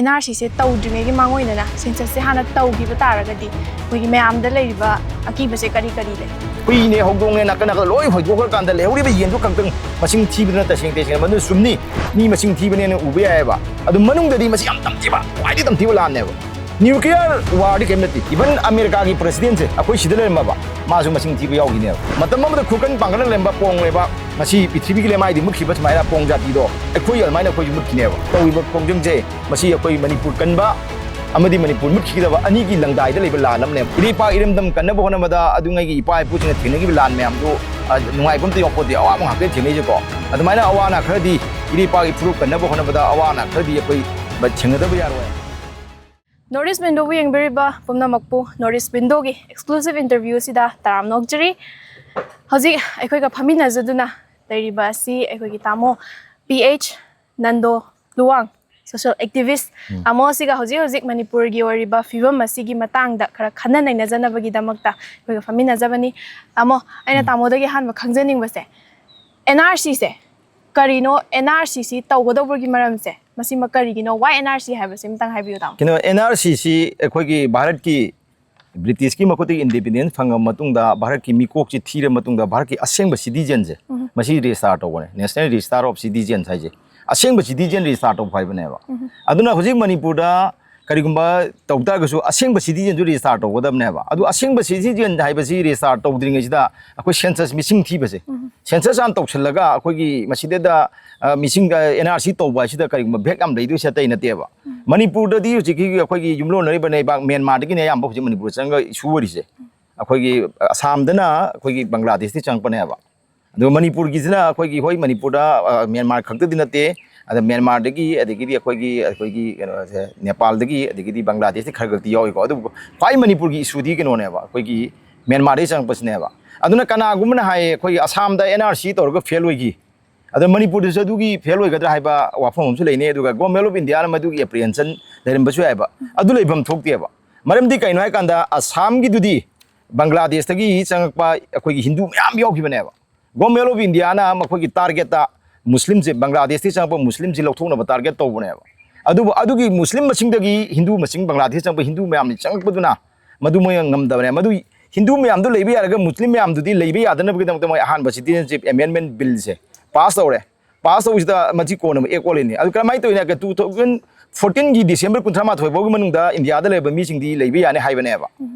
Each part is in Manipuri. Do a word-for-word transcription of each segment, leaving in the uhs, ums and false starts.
ꯑꯦꯟ ꯑꯥꯔ ꯁꯤꯁꯦ ꯇꯧꯗ꯭ꯔꯤꯉꯩꯒꯤ ꯃꯥꯡꯑꯣꯏꯅꯅ ꯁꯦꯟꯁꯁꯁꯦ ꯍꯥꯟꯅ ꯇꯧꯈꯤꯕ ꯇꯥꯔꯒꯗꯤ ꯑꯩꯈꯣꯏꯒꯤ ꯃꯌꯥꯝꯗ ꯂꯩꯔꯤꯕ ꯑꯀꯤꯕꯁꯦ ꯀꯔꯤ ꯀꯔꯤ ꯂꯩ? ꯍꯨꯏꯅꯦ, ꯍꯧꯗꯣꯡꯅꯦ, ꯅꯥꯀꯟ ꯅꯥꯀꯟ ꯂꯣꯏ ꯍꯣꯏꯗꯣꯛꯈ꯭ꯔꯀꯥꯟꯗ ꯂꯩꯍꯧꯔꯤꯕ ꯌꯦꯟꯗꯨ ꯈꯛꯇꯪ ꯃꯁꯤꯡ ꯊꯤꯕꯗꯨꯅ ꯇꯁꯦꯡ ꯇꯁꯦꯡꯅ ꯃꯗꯨ ꯆꯨꯝꯅꯤ꯫ ꯃꯤ ꯃꯁꯤꯡ ꯊꯤꯕꯅꯦꯅ ꯎꯕ ꯌꯥꯏꯑꯕ꯫ ꯑꯗꯨ ꯃꯅꯨꯡꯗꯗꯤ ꯃꯁꯤ ꯌꯥꯝ ꯇꯝꯊꯤꯕ, ꯈ꯭ꯋꯥꯏꯗꯒꯤ ꯇꯝꯊꯤꯕ ꯂꯥꯟꯅꯦꯕ꯫ ꯅ꯭ꯌꯨꯀ꯭ꯂꯤꯌꯔ ꯋꯥꯔꯗꯤ ꯀꯔꯤꯝ ꯅꯠꯇꯦ꯫ ꯏꯚꯟ ꯑꯃꯦꯔꯤꯀꯥꯒꯤ ꯄ꯭ꯔꯦꯁꯤꯗꯦꯟꯁꯦ ꯑꯩꯈꯣꯏ ꯁꯤꯗ ꯂꯩꯔꯝꯃꯕ, ꯃꯥꯁꯨ ꯃꯁꯤꯡ ꯊꯤꯕ ꯌꯥꯎꯈꯤꯅꯦꯕ꯫ ꯃꯇꯝ ꯑꯃꯗ ꯈꯨꯔꯀꯟ ꯄꯥꯡꯒꯠꯅ ꯂꯩꯔꯝꯕ ꯄꯣꯡ ꯂꯩꯕꯥꯛ ꯉꯁꯤ ꯄ꯭ꯔꯤꯊꯤꯕꯤꯒꯤ ꯂꯩꯃꯥꯏꯗꯤ ꯃꯨꯠꯈꯤꯕ ꯁꯨꯃꯥꯏꯅ ꯄꯣꯡ ꯖꯥꯇꯤꯗꯣ ꯑꯩꯈꯣꯏ ꯑꯗꯨꯃꯥꯏꯅ ꯑꯩꯈꯣꯏꯁꯨ ꯃꯨꯠꯈꯤꯅꯦꯕ꯫ ꯇꯧꯔꯤꯕ ꯈꯣꯡꯖꯪꯁꯦ ꯃꯁꯤ ꯑꯩꯈꯣꯏ ꯃꯅꯤꯄꯨꯔ ꯀꯟꯕ ꯑꯃꯗꯤ ꯃꯅꯤꯄꯨꯔ ꯃꯨꯠꯈꯤꯒꯗꯕ ꯑꯅꯤꯒꯤ ꯂꯪꯗꯥꯏꯗ ꯂꯩꯕ ꯂꯥꯟ ꯑꯃꯅꯦꯕ꯫ ꯏꯔꯩꯄꯥꯛ ꯏꯔꯝꯗꯝ ꯀꯟꯅꯕ ꯍꯣꯠꯅꯕꯗ ꯑꯗꯨꯉꯩꯒꯤ ꯏꯄꯥ ꯏꯄꯨꯁꯤꯡꯅ ꯊꯦꯡꯅꯈꯤꯕ ꯂꯥꯟ ꯃꯌꯥꯝꯗꯨ, ꯑ, ꯅꯨꯡꯉꯥꯏꯕ ꯑꯝꯇ ꯌꯥꯎꯄꯣꯠꯇꯦ, ꯑꯋꯥꯕ ꯉꯥꯛꯇ ꯊꯦꯡꯅꯩꯁꯦꯀꯣ꯫ ꯑꯗꯨꯃꯥꯏꯅ ꯑꯋꯥ ꯑꯅꯥ ꯈꯔꯗꯤ ꯏꯔꯩꯄꯥꯛ ꯏꯐꯨꯔꯨꯞ ꯀꯟꯅꯕ ꯍꯣꯠꯅꯕꯗ ꯑꯋꯥ ꯑꯅꯥ ꯈꯔꯗꯤ ꯑꯩꯈꯣꯏ ꯊꯦꯡꯅꯗꯕ ꯌꯥꯔꯣꯏ꯫ ꯅꯣꯔꯠ ꯏꯁ ꯋꯤꯟꯗꯣꯕꯨ ꯌꯦꯡꯕꯤꯔꯤꯕ ꯄꯨꯝꯅꯃꯛꯄꯨ ꯅꯣꯔꯠ ꯏꯁ ꯋꯤꯟꯗꯣꯒꯤ ꯑꯦꯛꯁꯀ꯭ꯂꯨꯁꯤꯞ ꯏꯟꯇꯔꯚ꯭ꯌꯨ ꯑꯁꯤꯗ ꯇꯔꯥꯝꯅ ꯑꯣꯛꯆꯔꯤ꯫ ꯍꯧꯖꯤꯛ ꯑꯩꯈꯣꯏꯒ ꯐꯝꯃꯤꯟꯅꯖꯗꯨꯅ ꯂꯩꯔꯤꯕ ꯑꯁꯤ ꯑꯩꯈꯣꯏꯒꯤ ꯇꯥꯃꯣ P H Nando Luwang, social ꯑꯦꯛꯇꯤꯚꯤꯁ꯫ ꯎꯝ꯫ ꯇꯥꯃꯣ ꯑꯁꯤꯒ ꯍꯧꯖꯤꯛ ꯍꯧꯖꯤꯛ ꯃꯅꯤꯄꯨꯔꯒꯤ ꯑꯣꯏꯔꯤꯕ ꯐꯤꯕꯝ ꯑꯁꯤꯒꯤ ꯃꯇꯥꯡꯗ ꯈꯔ ꯈꯟꯅ ꯅꯩꯅꯖꯅꯕꯒꯤꯗꯃꯛꯇ ꯑꯩꯈꯣꯏꯒ ꯐꯝꯃꯤꯟꯅꯖꯕꯅꯤ꯫ ꯇꯥꯃꯣ, ꯑꯩꯅ ꯎꯝ꯫ ꯇꯥꯃꯣꯗꯒꯤ ꯑꯍꯥꯟꯕ ꯈꯪꯖꯅꯤꯡꯕꯁꯦ, ꯑꯦꯟ ꯑꯥꯔ ꯁꯤꯁꯦ ꯀꯔꯤꯅꯣ? ꯑꯦꯟ ꯑꯥꯔ ꯁꯤꯁꯤ ꯇꯧꯒꯗꯧꯕꯒꯤ ꯃꯔꯝꯁꯦ, ꯃꯁꯤꯃ ꯀꯔꯤꯒꯤꯅꯣ? ꯋꯥꯏ ꯑꯦꯟ ꯑꯥꯔ ꯁꯤ ꯍꯥꯏꯕꯁꯤ ꯑꯝꯇꯪ ꯍꯥꯏꯕꯤꯌꯨ, ꯇꯥꯃꯣ꯫ ꯀꯩꯅꯣ, ꯑꯦꯟ ꯑꯥꯔ ꯁꯤꯁꯤ ꯑꯩꯈꯣꯏꯒꯤ ꯚꯥꯔꯠꯀꯤ ꯕ꯭ꯔꯤꯇꯤꯁꯀꯤ ꯃꯈꯨꯠꯇꯒꯤ ꯏꯟꯗꯤꯄꯦꯟꯗꯦꯟꯁ ꯐꯪꯉꯕ ꯃꯇꯨꯡꯗ, ꯚꯥꯔꯠꯀꯤ ꯃꯤꯀꯣꯛꯁꯤ ꯊꯤꯔꯕ ꯃꯇꯨꯡꯗ, ꯚꯥꯔꯠꯀꯤ ꯑꯁꯦꯡꯕ ꯁꯤꯇꯤꯖꯦꯟꯁꯦ, ꯎꯝ꯫ ꯃꯁꯤ ꯔꯦꯖꯤꯁꯇꯥꯔ ꯇꯧꯕꯅꯦ, ꯅꯦꯁꯅꯦꯜ ꯔꯦꯖꯤꯁꯇꯥꯔ ꯑꯣꯐ ꯁꯤꯇꯤꯖꯦꯟꯁ ꯍꯥꯏꯁꯦ꯫ ꯑꯁꯦꯡꯕ ꯁꯤꯇꯤꯖꯦꯟ ꯔꯦꯖꯤꯁꯇꯥꯔ ꯇꯧꯕ ꯍꯥꯏꯕꯅꯦꯕ꯫ ꯎꯝ꯫ ꯑꯗꯨꯅ ꯍꯧꯖꯤꯛ ꯃꯅꯤꯄꯨꯔꯗ ꯀꯔꯤꯒꯨꯝꯕ ꯇꯧ ꯇꯥꯔꯒꯁꯨ ꯑꯁꯦꯡꯕ ꯁꯤꯇꯤꯖꯦꯟꯁꯨ ꯔꯦꯖꯤꯁꯇꯥꯔ ꯇꯧꯒꯗꯕꯅꯦꯕ꯫ ꯑꯗꯨ ꯑꯁꯦꯡꯕ ꯁꯤꯇꯤꯖꯦꯟ ꯍꯥꯏꯕꯁꯤ ꯔꯦꯖꯤꯁꯇꯥꯔ ꯇꯧꯗ꯭ꯔꯤꯉꯩꯁꯤꯗ ꯑꯩꯈꯣꯏ ꯁꯦꯟꯁꯁ ꯃꯤꯁꯤꯡ ꯊꯤꯕꯁꯦ, ꯎꯝ꯫ ꯁꯦꯟꯁꯁ ꯍꯥꯟꯅ ꯇꯧꯁꯤꯜꯂꯒ ꯑꯩꯈꯣꯏꯒꯤ ꯃꯁꯤꯗꯩꯗ, ꯑ, ꯃꯤꯁꯤꯡ, ꯑ, ꯑꯦꯟ ꯑꯥꯔ ꯁꯤ ꯇꯧꯕ ꯍꯥꯏꯁꯤꯗ ꯀꯔꯤꯒꯨꯝꯕ ꯚꯦꯛ ꯌꯥꯝ ꯂꯩꯗꯣꯏꯁꯦ ꯑꯇꯩ ꯅꯠꯇꯦꯕ꯫ ꯎꯝ꯫ ꯃꯅꯤꯄꯨꯔꯗꯗꯤ ꯍꯧꯖꯤꯛꯀꯤ ꯑꯩꯈꯣꯏꯒꯤ ꯌꯨꯝꯂꯣꯟꯅꯔꯤꯕ ꯂꯩꯕꯥꯛ ꯃ꯭ꯌꯥꯟꯃꯥꯔꯗꯒꯤꯅꯦ ꯑꯌꯥꯝꯕ ꯍꯧꯖꯤꯛ ꯃꯅꯤꯄꯨꯔ ꯆꯪꯉꯒ ꯏꯁꯨ ꯑꯣꯏꯔꯤꯁꯦ꯫ ꯑꯩꯈꯣꯏꯒꯤ ꯑꯁꯥꯝꯗꯅ ꯑꯩꯈꯣꯏꯒꯤ ꯕꯪꯒ꯭ꯂꯥꯗꯦꯁꯇꯤ ꯆꯪꯉꯛꯄꯅꯦꯕ꯫ ꯑꯗꯨꯒ ꯃꯅꯤꯄꯨꯔꯒꯤꯁꯤꯅ ꯑꯩꯈꯣꯏꯒꯤ, ꯍꯣꯏ, ꯃꯅꯤꯄꯨꯔꯗ, ꯑ, ꯃ꯭ꯌꯥꯟꯃꯥꯔ ꯈꯛꯇꯗꯤ ꯅꯠꯇꯦ, ꯑꯗ ꯃ꯭ꯌꯥꯟꯃꯥꯔꯗꯒꯤ, ꯑꯗꯒꯤꯗꯤ ꯑꯩꯈꯣꯏꯒꯤ, ꯑꯩꯈꯣꯏꯒꯤ ꯀꯩꯅꯣꯁꯦ, ꯅꯦꯄꯥꯜꯗꯒꯤ, ꯑꯗꯒꯤꯗꯤ ꯕꯪꯒ꯭ꯂꯥꯗꯦꯁꯇꯤ ꯈꯔ ꯈꯛꯇꯤ ꯌꯥꯎꯏꯀꯣ꯫ ꯑꯗꯨꯕꯨ ꯈ꯭ꯋꯥꯏ ꯃꯅꯤꯄꯨꯔꯒꯤ ꯏꯁꯨꯗꯤ ꯀꯩꯅꯣꯅꯦꯕ, ꯑꯩꯈꯣꯏꯒꯤ ꯃ꯭ꯌꯥꯟꯃꯥꯔꯗꯒꯤ ꯆꯪꯉꯛꯄꯁꯤꯅꯦꯕ꯫ ꯑꯗꯨꯅ ꯀꯅꯥꯒꯨꯝꯕꯅ ꯍꯥꯏꯌꯦ, ꯑꯩꯈꯣꯏꯒꯤ ꯑꯁꯥꯝꯗ ꯑꯦꯟ ꯑꯥꯔ ꯁꯤ ꯇꯧꯔꯒ ꯐꯦꯜ ꯑꯣꯏꯈꯤ, ꯑꯗ ꯃꯅꯤꯄꯨꯔꯗꯁꯨ ꯑꯗꯨꯒꯤ ꯐꯦꯜ ꯑꯣꯏꯒꯗ꯭ꯔꯥ ꯍꯥꯏꯕ ꯋꯥꯐꯝ ꯑꯃꯁꯨ ꯂꯩꯅꯩ꯫ ꯑꯗꯨꯒ ꯒꯣꯔꯃꯦꯟ ꯑꯣꯐ ꯏꯟꯗꯤꯌꯥꯅ ꯃꯗꯨꯒꯤ ꯑꯦꯄ꯭ꯔꯤꯍꯦꯟꯁꯟ ꯂꯩꯔꯝꯕꯁꯨ ꯌꯥꯏꯕ꯫ ꯑꯗꯨ ꯂꯩꯐꯝ ꯊꯣꯛꯇꯦꯕ꯫ ꯃꯔꯝꯗꯤ ꯀꯩꯅꯣ ꯍꯥꯏꯀꯥꯟꯗ, ꯑꯁꯥꯝꯒꯤꯗꯨꯗꯤ ꯕꯪꯒ꯭ꯂꯥꯗꯦꯁꯇꯒꯤ ꯆꯪꯉꯛꯄ ꯑꯩꯈꯣꯏꯒꯤ ꯍꯤꯟꯗꯨ ꯃꯌꯥꯝ ꯌꯥꯎꯈꯤꯕꯅꯦꯕ꯫ ꯒꯣꯔꯃꯦꯟ ꯑꯣꯐ ꯏꯟꯗꯤꯌꯥꯅ ꯃꯈꯣꯏꯒꯤ ꯇꯥꯔꯒꯦꯠꯇ ꯃꯨꯁꯂꯤꯝꯁꯦ, ꯕꯪꯒ꯭ꯂꯥꯗꯦꯁꯇꯒꯤ ꯆꯪꯉꯛꯄ ꯃꯨꯁꯂꯤꯝꯁꯦ ꯂꯧꯊꯣꯛꯅꯕ ꯇꯥꯔꯒꯦꯠ ꯇꯧꯕꯅꯦꯕ꯫ ꯑꯗꯨꯕꯨ ꯑꯗꯨꯒꯤ ꯃꯨꯁꯂꯤꯝ ꯃꯁꯤꯡꯗꯒꯤ ꯍꯤꯟꯗꯨ ꯃꯁꯤꯡ, ꯕꯪꯒ꯭ꯂꯥꯗꯦꯁ ꯆꯪꯕ ꯍꯤꯟꯗꯨ ꯃꯌꯥꯝꯅ ꯆꯪꯉꯛꯄꯗꯨꯅ ꯃꯗꯨ ꯃꯣꯏꯅ ꯉꯝꯗꯕꯅꯦ꯫ ꯃꯗꯨ ꯍꯤꯟꯗꯨ ꯃꯌꯥꯝꯗꯨ ꯂꯩꯕ ꯌꯥꯔꯒ ꯃꯨꯁꯂꯤꯝ ꯃꯌꯥꯝꯗꯨꯗꯤ ꯂꯩꯕ ꯌꯥꯗꯅꯕꯒꯤꯗꯃꯛꯇ ꯃꯣꯏ ꯑꯍꯥꯟꯕ Citizenship Amendment Billꯁꯦ ꯄꯥꯁ ꯇꯧꯔꯦ꯫ ꯄꯥꯁ ꯇꯧꯕꯁꯤꯗ ꯃꯁꯤ ꯀꯣꯟꯅ ꯑꯦꯛ ꯑꯣꯜꯂꯤꯅꯤ꯫ ꯑꯗꯨ ꯀꯔꯝꯍꯥꯏꯅ ꯇꯧꯔꯤꯅꯣ ꯍꯥꯏꯔꯒ two thousand fourteenꯒꯤ December ꯀꯨꯟꯊ꯭ꯔꯥ ꯃꯥꯊꯣꯏ ꯐꯥꯎꯒꯤ ꯃꯅꯨꯡꯗ ꯏꯟꯗꯤꯌꯥꯗ ꯂꯩꯕ ꯃꯤꯁꯤꯡꯗꯤ ꯂꯩꯕ ꯌꯥꯅꯤ ꯍꯥꯏꯕꯅꯦꯕ꯫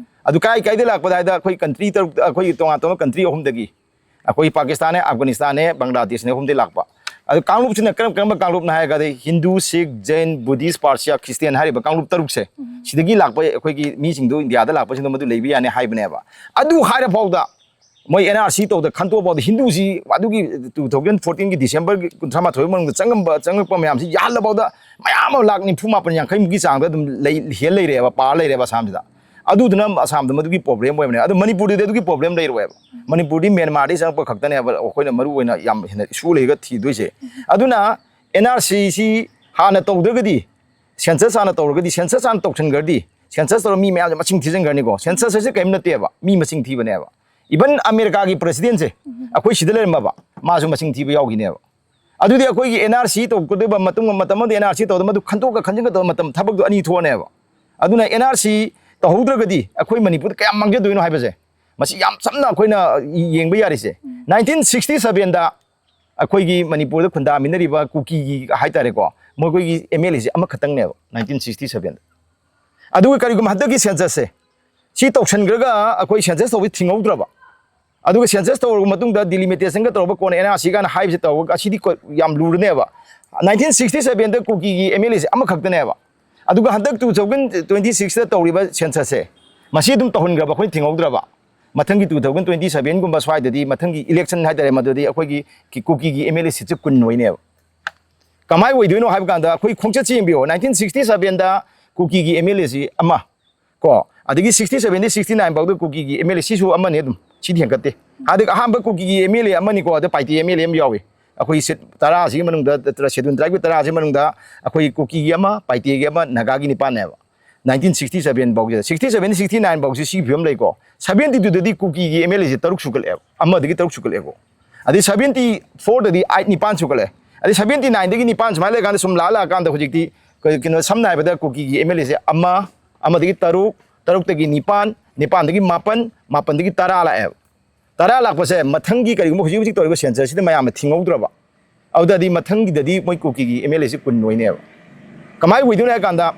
ꯑꯗꯨ ꯀꯥꯏ ꯀꯥꯏꯗ ꯂꯥꯛꯄꯗ ꯍꯥꯏꯗ ꯑꯩꯈꯣꯏ ꯀꯟꯇ꯭ꯔꯤ ꯇꯔꯨꯛ, ꯑꯩꯈꯣꯏ ꯇꯣꯉꯥꯟ ꯇꯣꯉꯥꯟꯕ ꯀꯟꯇ꯭ꯔꯤ ꯑꯍꯨꯝꯗꯒꯤ, ꯑꯩꯈꯣꯏ ꯄꯥꯀꯤꯁꯇꯥꯟꯅꯦ, ꯑꯐꯒꯥꯅꯤꯁꯇꯥꯟꯅꯦ, ꯕꯪꯒ꯭ꯂꯥꯗꯦꯁꯅꯦ, ꯑꯍꯨꯝꯗꯒꯤ ꯂꯥꯛꯄ꯫ ꯑꯗꯨ ꯀꯥꯡꯂꯨꯞꯁꯤꯅ ꯀꯔꯝ ꯀꯔꯝꯕ ꯀꯥꯡꯂꯨꯞꯅ ꯍꯥꯏꯔꯒꯗꯤ ꯍꯤꯟꯗꯨ, ꯁꯤꯈ, ꯖꯩꯟ, ꯕꯨꯙꯤꯁ, ꯄꯥꯔꯁꯤꯌꯥ, ꯈ꯭ꯔꯤꯁꯇꯤꯌꯥꯟ ꯍꯥꯏꯔꯤꯕ ꯀꯥꯡꯂꯨꯞ ꯇꯔꯨꯛꯁꯦ, ꯁꯤꯗꯒꯤ ꯂꯥꯛꯄ ꯑꯩꯈꯣꯏꯒꯤ ꯃꯤꯁꯤꯡꯗꯣ ꯏꯟꯗꯤꯌꯥꯗ ꯂꯥꯛꯄꯁꯤꯡꯗꯣ ꯃꯗꯨ ꯂꯩꯕ ꯌꯥꯅꯤ ꯍꯥꯏꯕꯅꯦꯕ꯫ ꯑꯗꯨ ꯍꯥꯏꯔ ꯐꯥꯎꯗ ꯃꯣꯏ NRC ꯇꯧꯗ ꯈꯟꯇꯣꯛꯑ ꯐꯥꯎꯗ ꯍꯤꯟꯗꯨꯁꯤ ꯑꯗꯨꯒꯤ two thousand fourteenꯒꯤ Decemberꯒꯤ ꯀꯨꯟꯊ꯭ꯔꯥ ꯃꯥꯊꯣꯏ ꯃꯅꯨꯡꯗ ꯆꯪꯉꯝꯕ, ꯆꯪꯉꯛꯄ ꯃꯌꯥꯝꯁꯤ ꯌꯥꯍꯜꯂ ꯐꯥꯎꯗ ꯃꯌꯥꯝ ꯑꯃ ꯂꯥꯛ ꯅꯤꯐꯨ ꯃꯥꯄꯟ ꯌꯥꯡꯈꯩꯃꯨꯛꯀꯤ ꯆꯥꯡꯗ ꯑꯗꯨꯝ ꯂꯩ, ꯍꯦꯜ ꯂꯩꯔꯦꯕ, ꯄꯥꯔ ꯂꯩꯔꯦꯕ ꯑꯁꯥꯝꯁꯤꯗ꯫ ꯑꯗꯨꯗꯨꯅ ꯑꯁꯥꯝꯗ ꯃꯗꯨꯒꯤ ꯄ꯭ꯔꯣꯕ꯭ꯂꯦꯝ ꯑꯣꯏꯕꯅꯦ꯫ ꯑꯗꯨ ꯃꯅꯤꯄꯨꯔꯗꯗꯤ ꯑꯗꯨꯒꯤ ꯄ꯭ꯔꯣꯕ꯭ꯂꯦꯝ ꯂꯩꯔꯣꯏꯕ꯫ ꯃꯅꯤꯄꯨꯔꯗꯤ ꯃ꯭ꯌꯥꯟꯃꯥꯔꯗꯒꯤ ꯆꯪꯉꯛꯄ ꯈꯛꯇꯅꯦꯕ ꯑꯩꯈꯣꯏꯅ ꯃꯔꯨ ꯑꯣꯏꯅ ꯌꯥꯝ ꯍꯦꯟꯅ ꯏꯁꯨ ꯂꯩꯔꯒ ꯊꯤꯗꯣꯏꯁꯦ꯫ ꯑꯗꯨꯅ NRCꯁꯤ ꯍꯥꯟꯅ ꯇꯧꯗ꯭ꯔꯒꯗꯤ, census ꯍꯥꯟꯅ ꯇꯧꯔꯒꯗꯤ, census ꯍꯥꯟꯅ ꯇꯧꯁꯟꯈ꯭ꯔꯗꯤ, census ꯇꯧꯔ ꯃꯤ ꯃꯌꯥꯝꯁꯦ ꯃꯁꯤꯡ ꯊꯤꯖꯤꯟꯈ꯭ꯔꯅꯤꯀꯣ꯫ Census ꯍꯥꯏꯁꯦ ꯀꯔꯤꯝ ꯅꯠꯇꯦꯕ, ꯃꯤ ꯃꯁꯤꯡ ꯊꯤꯕꯅꯦꯕ꯫ Even ꯑꯃꯦꯔꯤꯀꯥꯒꯤ presidentꯁꯦ ꯑꯩꯈꯣꯏ ꯁꯤꯗ ꯂꯩꯔꯝꯃꯕ, ꯃꯥꯁꯨ ꯃꯁꯤꯡ ꯊꯤꯕ ꯌꯥꯎꯈꯤꯅꯦꯕ꯫ ꯑꯗꯨꯗꯤ ꯑꯩꯈꯣꯏꯒꯤ NRC ꯇꯧꯒꯗꯕ ꯃꯇꯝ, ꯃꯇꯝ ꯑꯃꯗ NRC ꯇꯧꯗ ꯃꯗꯨ ꯈꯟꯗꯣꯛꯀ ꯈꯟꯖꯤꯟꯒ ꯇꯧꯕ ꯃꯇꯝ ꯊꯕꯛꯇꯣ ꯑꯅꯤ ꯊꯣꯛꯑꯅꯦꯕ꯫ ꯑꯗꯨꯅ NRC ꯇꯧꯍꯧꯗ꯭ꯔꯒꯗꯤ ꯑꯩꯈꯣꯏ ꯃꯅꯤꯄꯨꯔꯗ ꯀꯌꯥꯝ ꯃꯥꯡꯖꯗꯣꯏꯅꯣ ꯍꯥꯏꯕꯁꯦ, ꯃꯁꯤ ꯌꯥꯝ ꯆꯝꯅ ꯑꯩꯈꯣꯏꯅ ꯌꯦꯡꯕ ꯌꯥꯔꯤꯁꯦ꯫ Nineteen sixty sevenꯗ ꯑꯩꯈꯣꯏꯒꯤ ꯃꯅꯤꯄꯨꯔꯗ ꯈꯨꯟꯗꯥꯃꯤꯟꯅꯔꯤꯕ ꯀꯨꯀꯤꯒꯤ ꯍꯥꯏꯇꯥꯔꯦꯀꯣ, ꯃꯈꯣꯏꯒꯤ MLAꯁꯦ ꯑꯃꯈꯛꯇꯪꯅꯦꯕ nineteen sixty sevenꯗ꯫ ꯑꯗꯨꯒ ꯀꯔꯤꯒꯨꯝꯕ ꯍꯟꯗꯛꯀꯤ censusꯁꯦ ꯁꯤ ꯇꯧꯁꯟꯈ꯭ꯔꯒ ꯑꯩꯈꯣꯏ census ꯇꯧꯕ ꯊꯤꯡꯍꯧꯗ꯭ꯔꯕ, ꯑꯗꯨꯒ census ꯇꯧꯔꯕ ꯃꯇꯨꯡꯗ delimitationꯒ ꯇꯧꯔꯕ ꯀꯣꯟꯅ NRC ꯀꯥꯏꯅ ꯍꯥꯏꯕꯁꯦ ꯇꯧꯔꯒ ꯑꯁꯤꯗꯤ ꯀꯣ-, ꯌꯥꯝ ꯂꯨꯔꯅꯦꯕ꯫ Nineteen sixty sevenꯗ ꯀꯨꯀꯤꯒꯤ MLAꯁꯦ ꯑꯃꯈꯛꯇꯅꯦꯕ꯫ ꯑꯗꯨꯒ ꯍꯟꯗꯛ two thousand twenty sixꯇ ꯇꯧꯔꯤꯕ censusꯁꯦ, ꯃꯁꯤ ꯑꯗꯨꯝ ꯇꯧꯍꯟꯈ꯭ꯔꯕ, ꯑꯩꯈꯣꯏꯅ ꯊꯤꯡꯍꯧꯗ꯭ꯔꯕ, ꯃꯊꯪꯒꯤ two thousand twenty sevenꯒꯨꯝꯕ ꯁ꯭ꯋꯥꯏꯗꯗꯤ, ꯃꯊꯪꯒꯤ election ꯍꯥꯏꯇꯥꯔꯦ, ꯃꯗꯨꯗꯤ ꯑꯩꯈꯣꯏꯒꯤ ꯀꯤ-, ꯀꯨꯀꯤꯒꯤ MLA seatꯁꯦ ꯀꯨꯟ ꯑꯣꯏꯅꯦꯕ꯫ ꯀꯃꯥꯏꯅ ꯑꯣꯏꯗꯣꯏꯅꯣ ꯍꯥꯏꯕ ꯀꯥꯟꯗ ꯑꯩꯈꯣꯏ ꯈꯣꯡꯆꯠꯁꯦ ꯌꯦꯡꯕꯤꯌꯣ, nineteen sixty sevenꯗ ꯀꯨꯀꯤꯒꯤ MLAꯁꯤ ꯑꯃ, ꯀꯣ, ꯑꯗꯒꯤ sixty sevenꯗꯒꯤ sixty nine ꯐꯥꯎꯗ ꯀꯨꯀꯤꯒꯤ MLA ꯁꯤꯁꯨ ꯑꯃꯅꯤ ꯑꯗꯨꯝ, ꯁꯤꯗꯤ ꯍꯦꯟꯒꯠꯇꯦ꯫ ꯑꯗꯨꯒ ꯑꯍꯥꯟꯕ ꯀꯨꯀꯤꯒꯤ MLA ꯑꯃꯅꯤꯀꯣ, ꯑꯗ ꯄꯥꯏꯇꯦ MLA ꯑꯃ ꯌꯥꯎꯏ꯫ ꯑꯩꯈꯣꯏ ꯁꯦ-, ꯇꯔꯥꯁꯤꯒꯤ ꯃꯅꯨꯡꯗ, ꯇꯔꯥ-, schedule tribeꯀꯤ ꯇꯔꯥꯁꯤꯒꯤ ꯃꯅꯨꯡꯗ ꯑꯩꯈꯣꯏ ꯀꯨꯀꯤꯒꯤ ꯑꯃ, ꯄꯥꯏꯇꯦꯒꯤ ꯑꯃ, ꯅꯥꯒꯥꯒꯤ ꯅꯤꯄꯥꯟꯅꯦꯕ꯫ Nineteen sixty seven ꯐꯥꯎꯁꯤꯗ, sixty seven sixty nine ꯐꯥꯎꯁꯤ ꯁꯤ ꯐꯤꯕꯝ ꯂꯩꯀꯣ꯫ Seventy twoꯗꯗꯤ ꯀꯨꯀꯤꯒꯤ MLAꯁꯦ ꯇꯔꯨꯛ ꯁꯨꯒꯠꯂꯛꯑꯦꯕ, ꯑꯃꯗꯒꯤ ꯇꯔꯨꯛ ꯁꯨꯒꯠꯂꯛꯑꯦꯀꯣ꯫ ꯑꯗꯩ seventy fourꯗꯗꯤ ꯑꯩꯠ ꯅꯤꯄꯥꯟ ꯁꯨꯒꯠꯂꯛꯑꯦ꯫ ꯑꯗꯩ seventy nineꯗꯒꯤ ꯅꯤꯄꯥꯟ ꯁꯨꯃꯥꯏꯅ ꯂꯩꯔꯀꯥꯟꯗ ꯁꯨꯝ ꯂꯥꯛꯑ ꯂꯥꯛꯑꯀꯥꯟꯗ ꯍꯧꯖꯤꯛꯇꯤ ꯀꯩ-, ꯀꯩꯅꯣ, ꯁꯝꯅ ꯍꯥꯏꯔꯕꯗ ꯀꯨꯀꯤꯒꯤ ꯑꯦꯝ ꯑꯦꯜ ꯑꯦꯁꯦ ꯑꯃ, ꯑꯃꯗꯒꯤ ꯇꯔꯨꯛ, ꯇꯔꯨꯛꯇꯒꯤ ꯅꯤꯄꯥꯟ, ꯅꯤꯄꯥꯟꯗꯒꯤ ꯃꯥꯄꯟ, ꯃꯥꯄꯟꯗꯒꯤ ꯇꯔꯥ ꯂꯥꯛꯑꯦꯕ꯫ ꯇꯔꯥ ꯂꯥꯛꯄꯁꯦ ꯃꯊꯪꯒꯤ ꯀꯔꯤꯒꯨꯝꯕ ꯍꯧꯖꯤꯛ ꯍꯧꯖꯤꯛ ꯇꯧꯔꯤꯕ ꯁꯦꯟꯁꯁꯤꯗ ꯃꯌꯥꯝꯅ ꯊꯤꯡꯍꯧꯗ꯭ꯔꯕ, ꯑꯗꯨꯗꯗꯤ ꯃꯊꯪꯒꯤꯗꯗꯤ ꯃꯣꯏ ꯀꯨꯀꯤꯒꯤ ꯑꯦꯝ ꯑꯦꯜ ꯑꯦꯁꯤ ꯀꯨꯟ ꯑꯣꯏꯅꯦꯕ꯫ ꯀꯃꯥꯏꯅ ꯑꯣꯏꯗꯣꯏꯅꯣ ꯍꯥꯏ ꯀꯥꯟꯗ,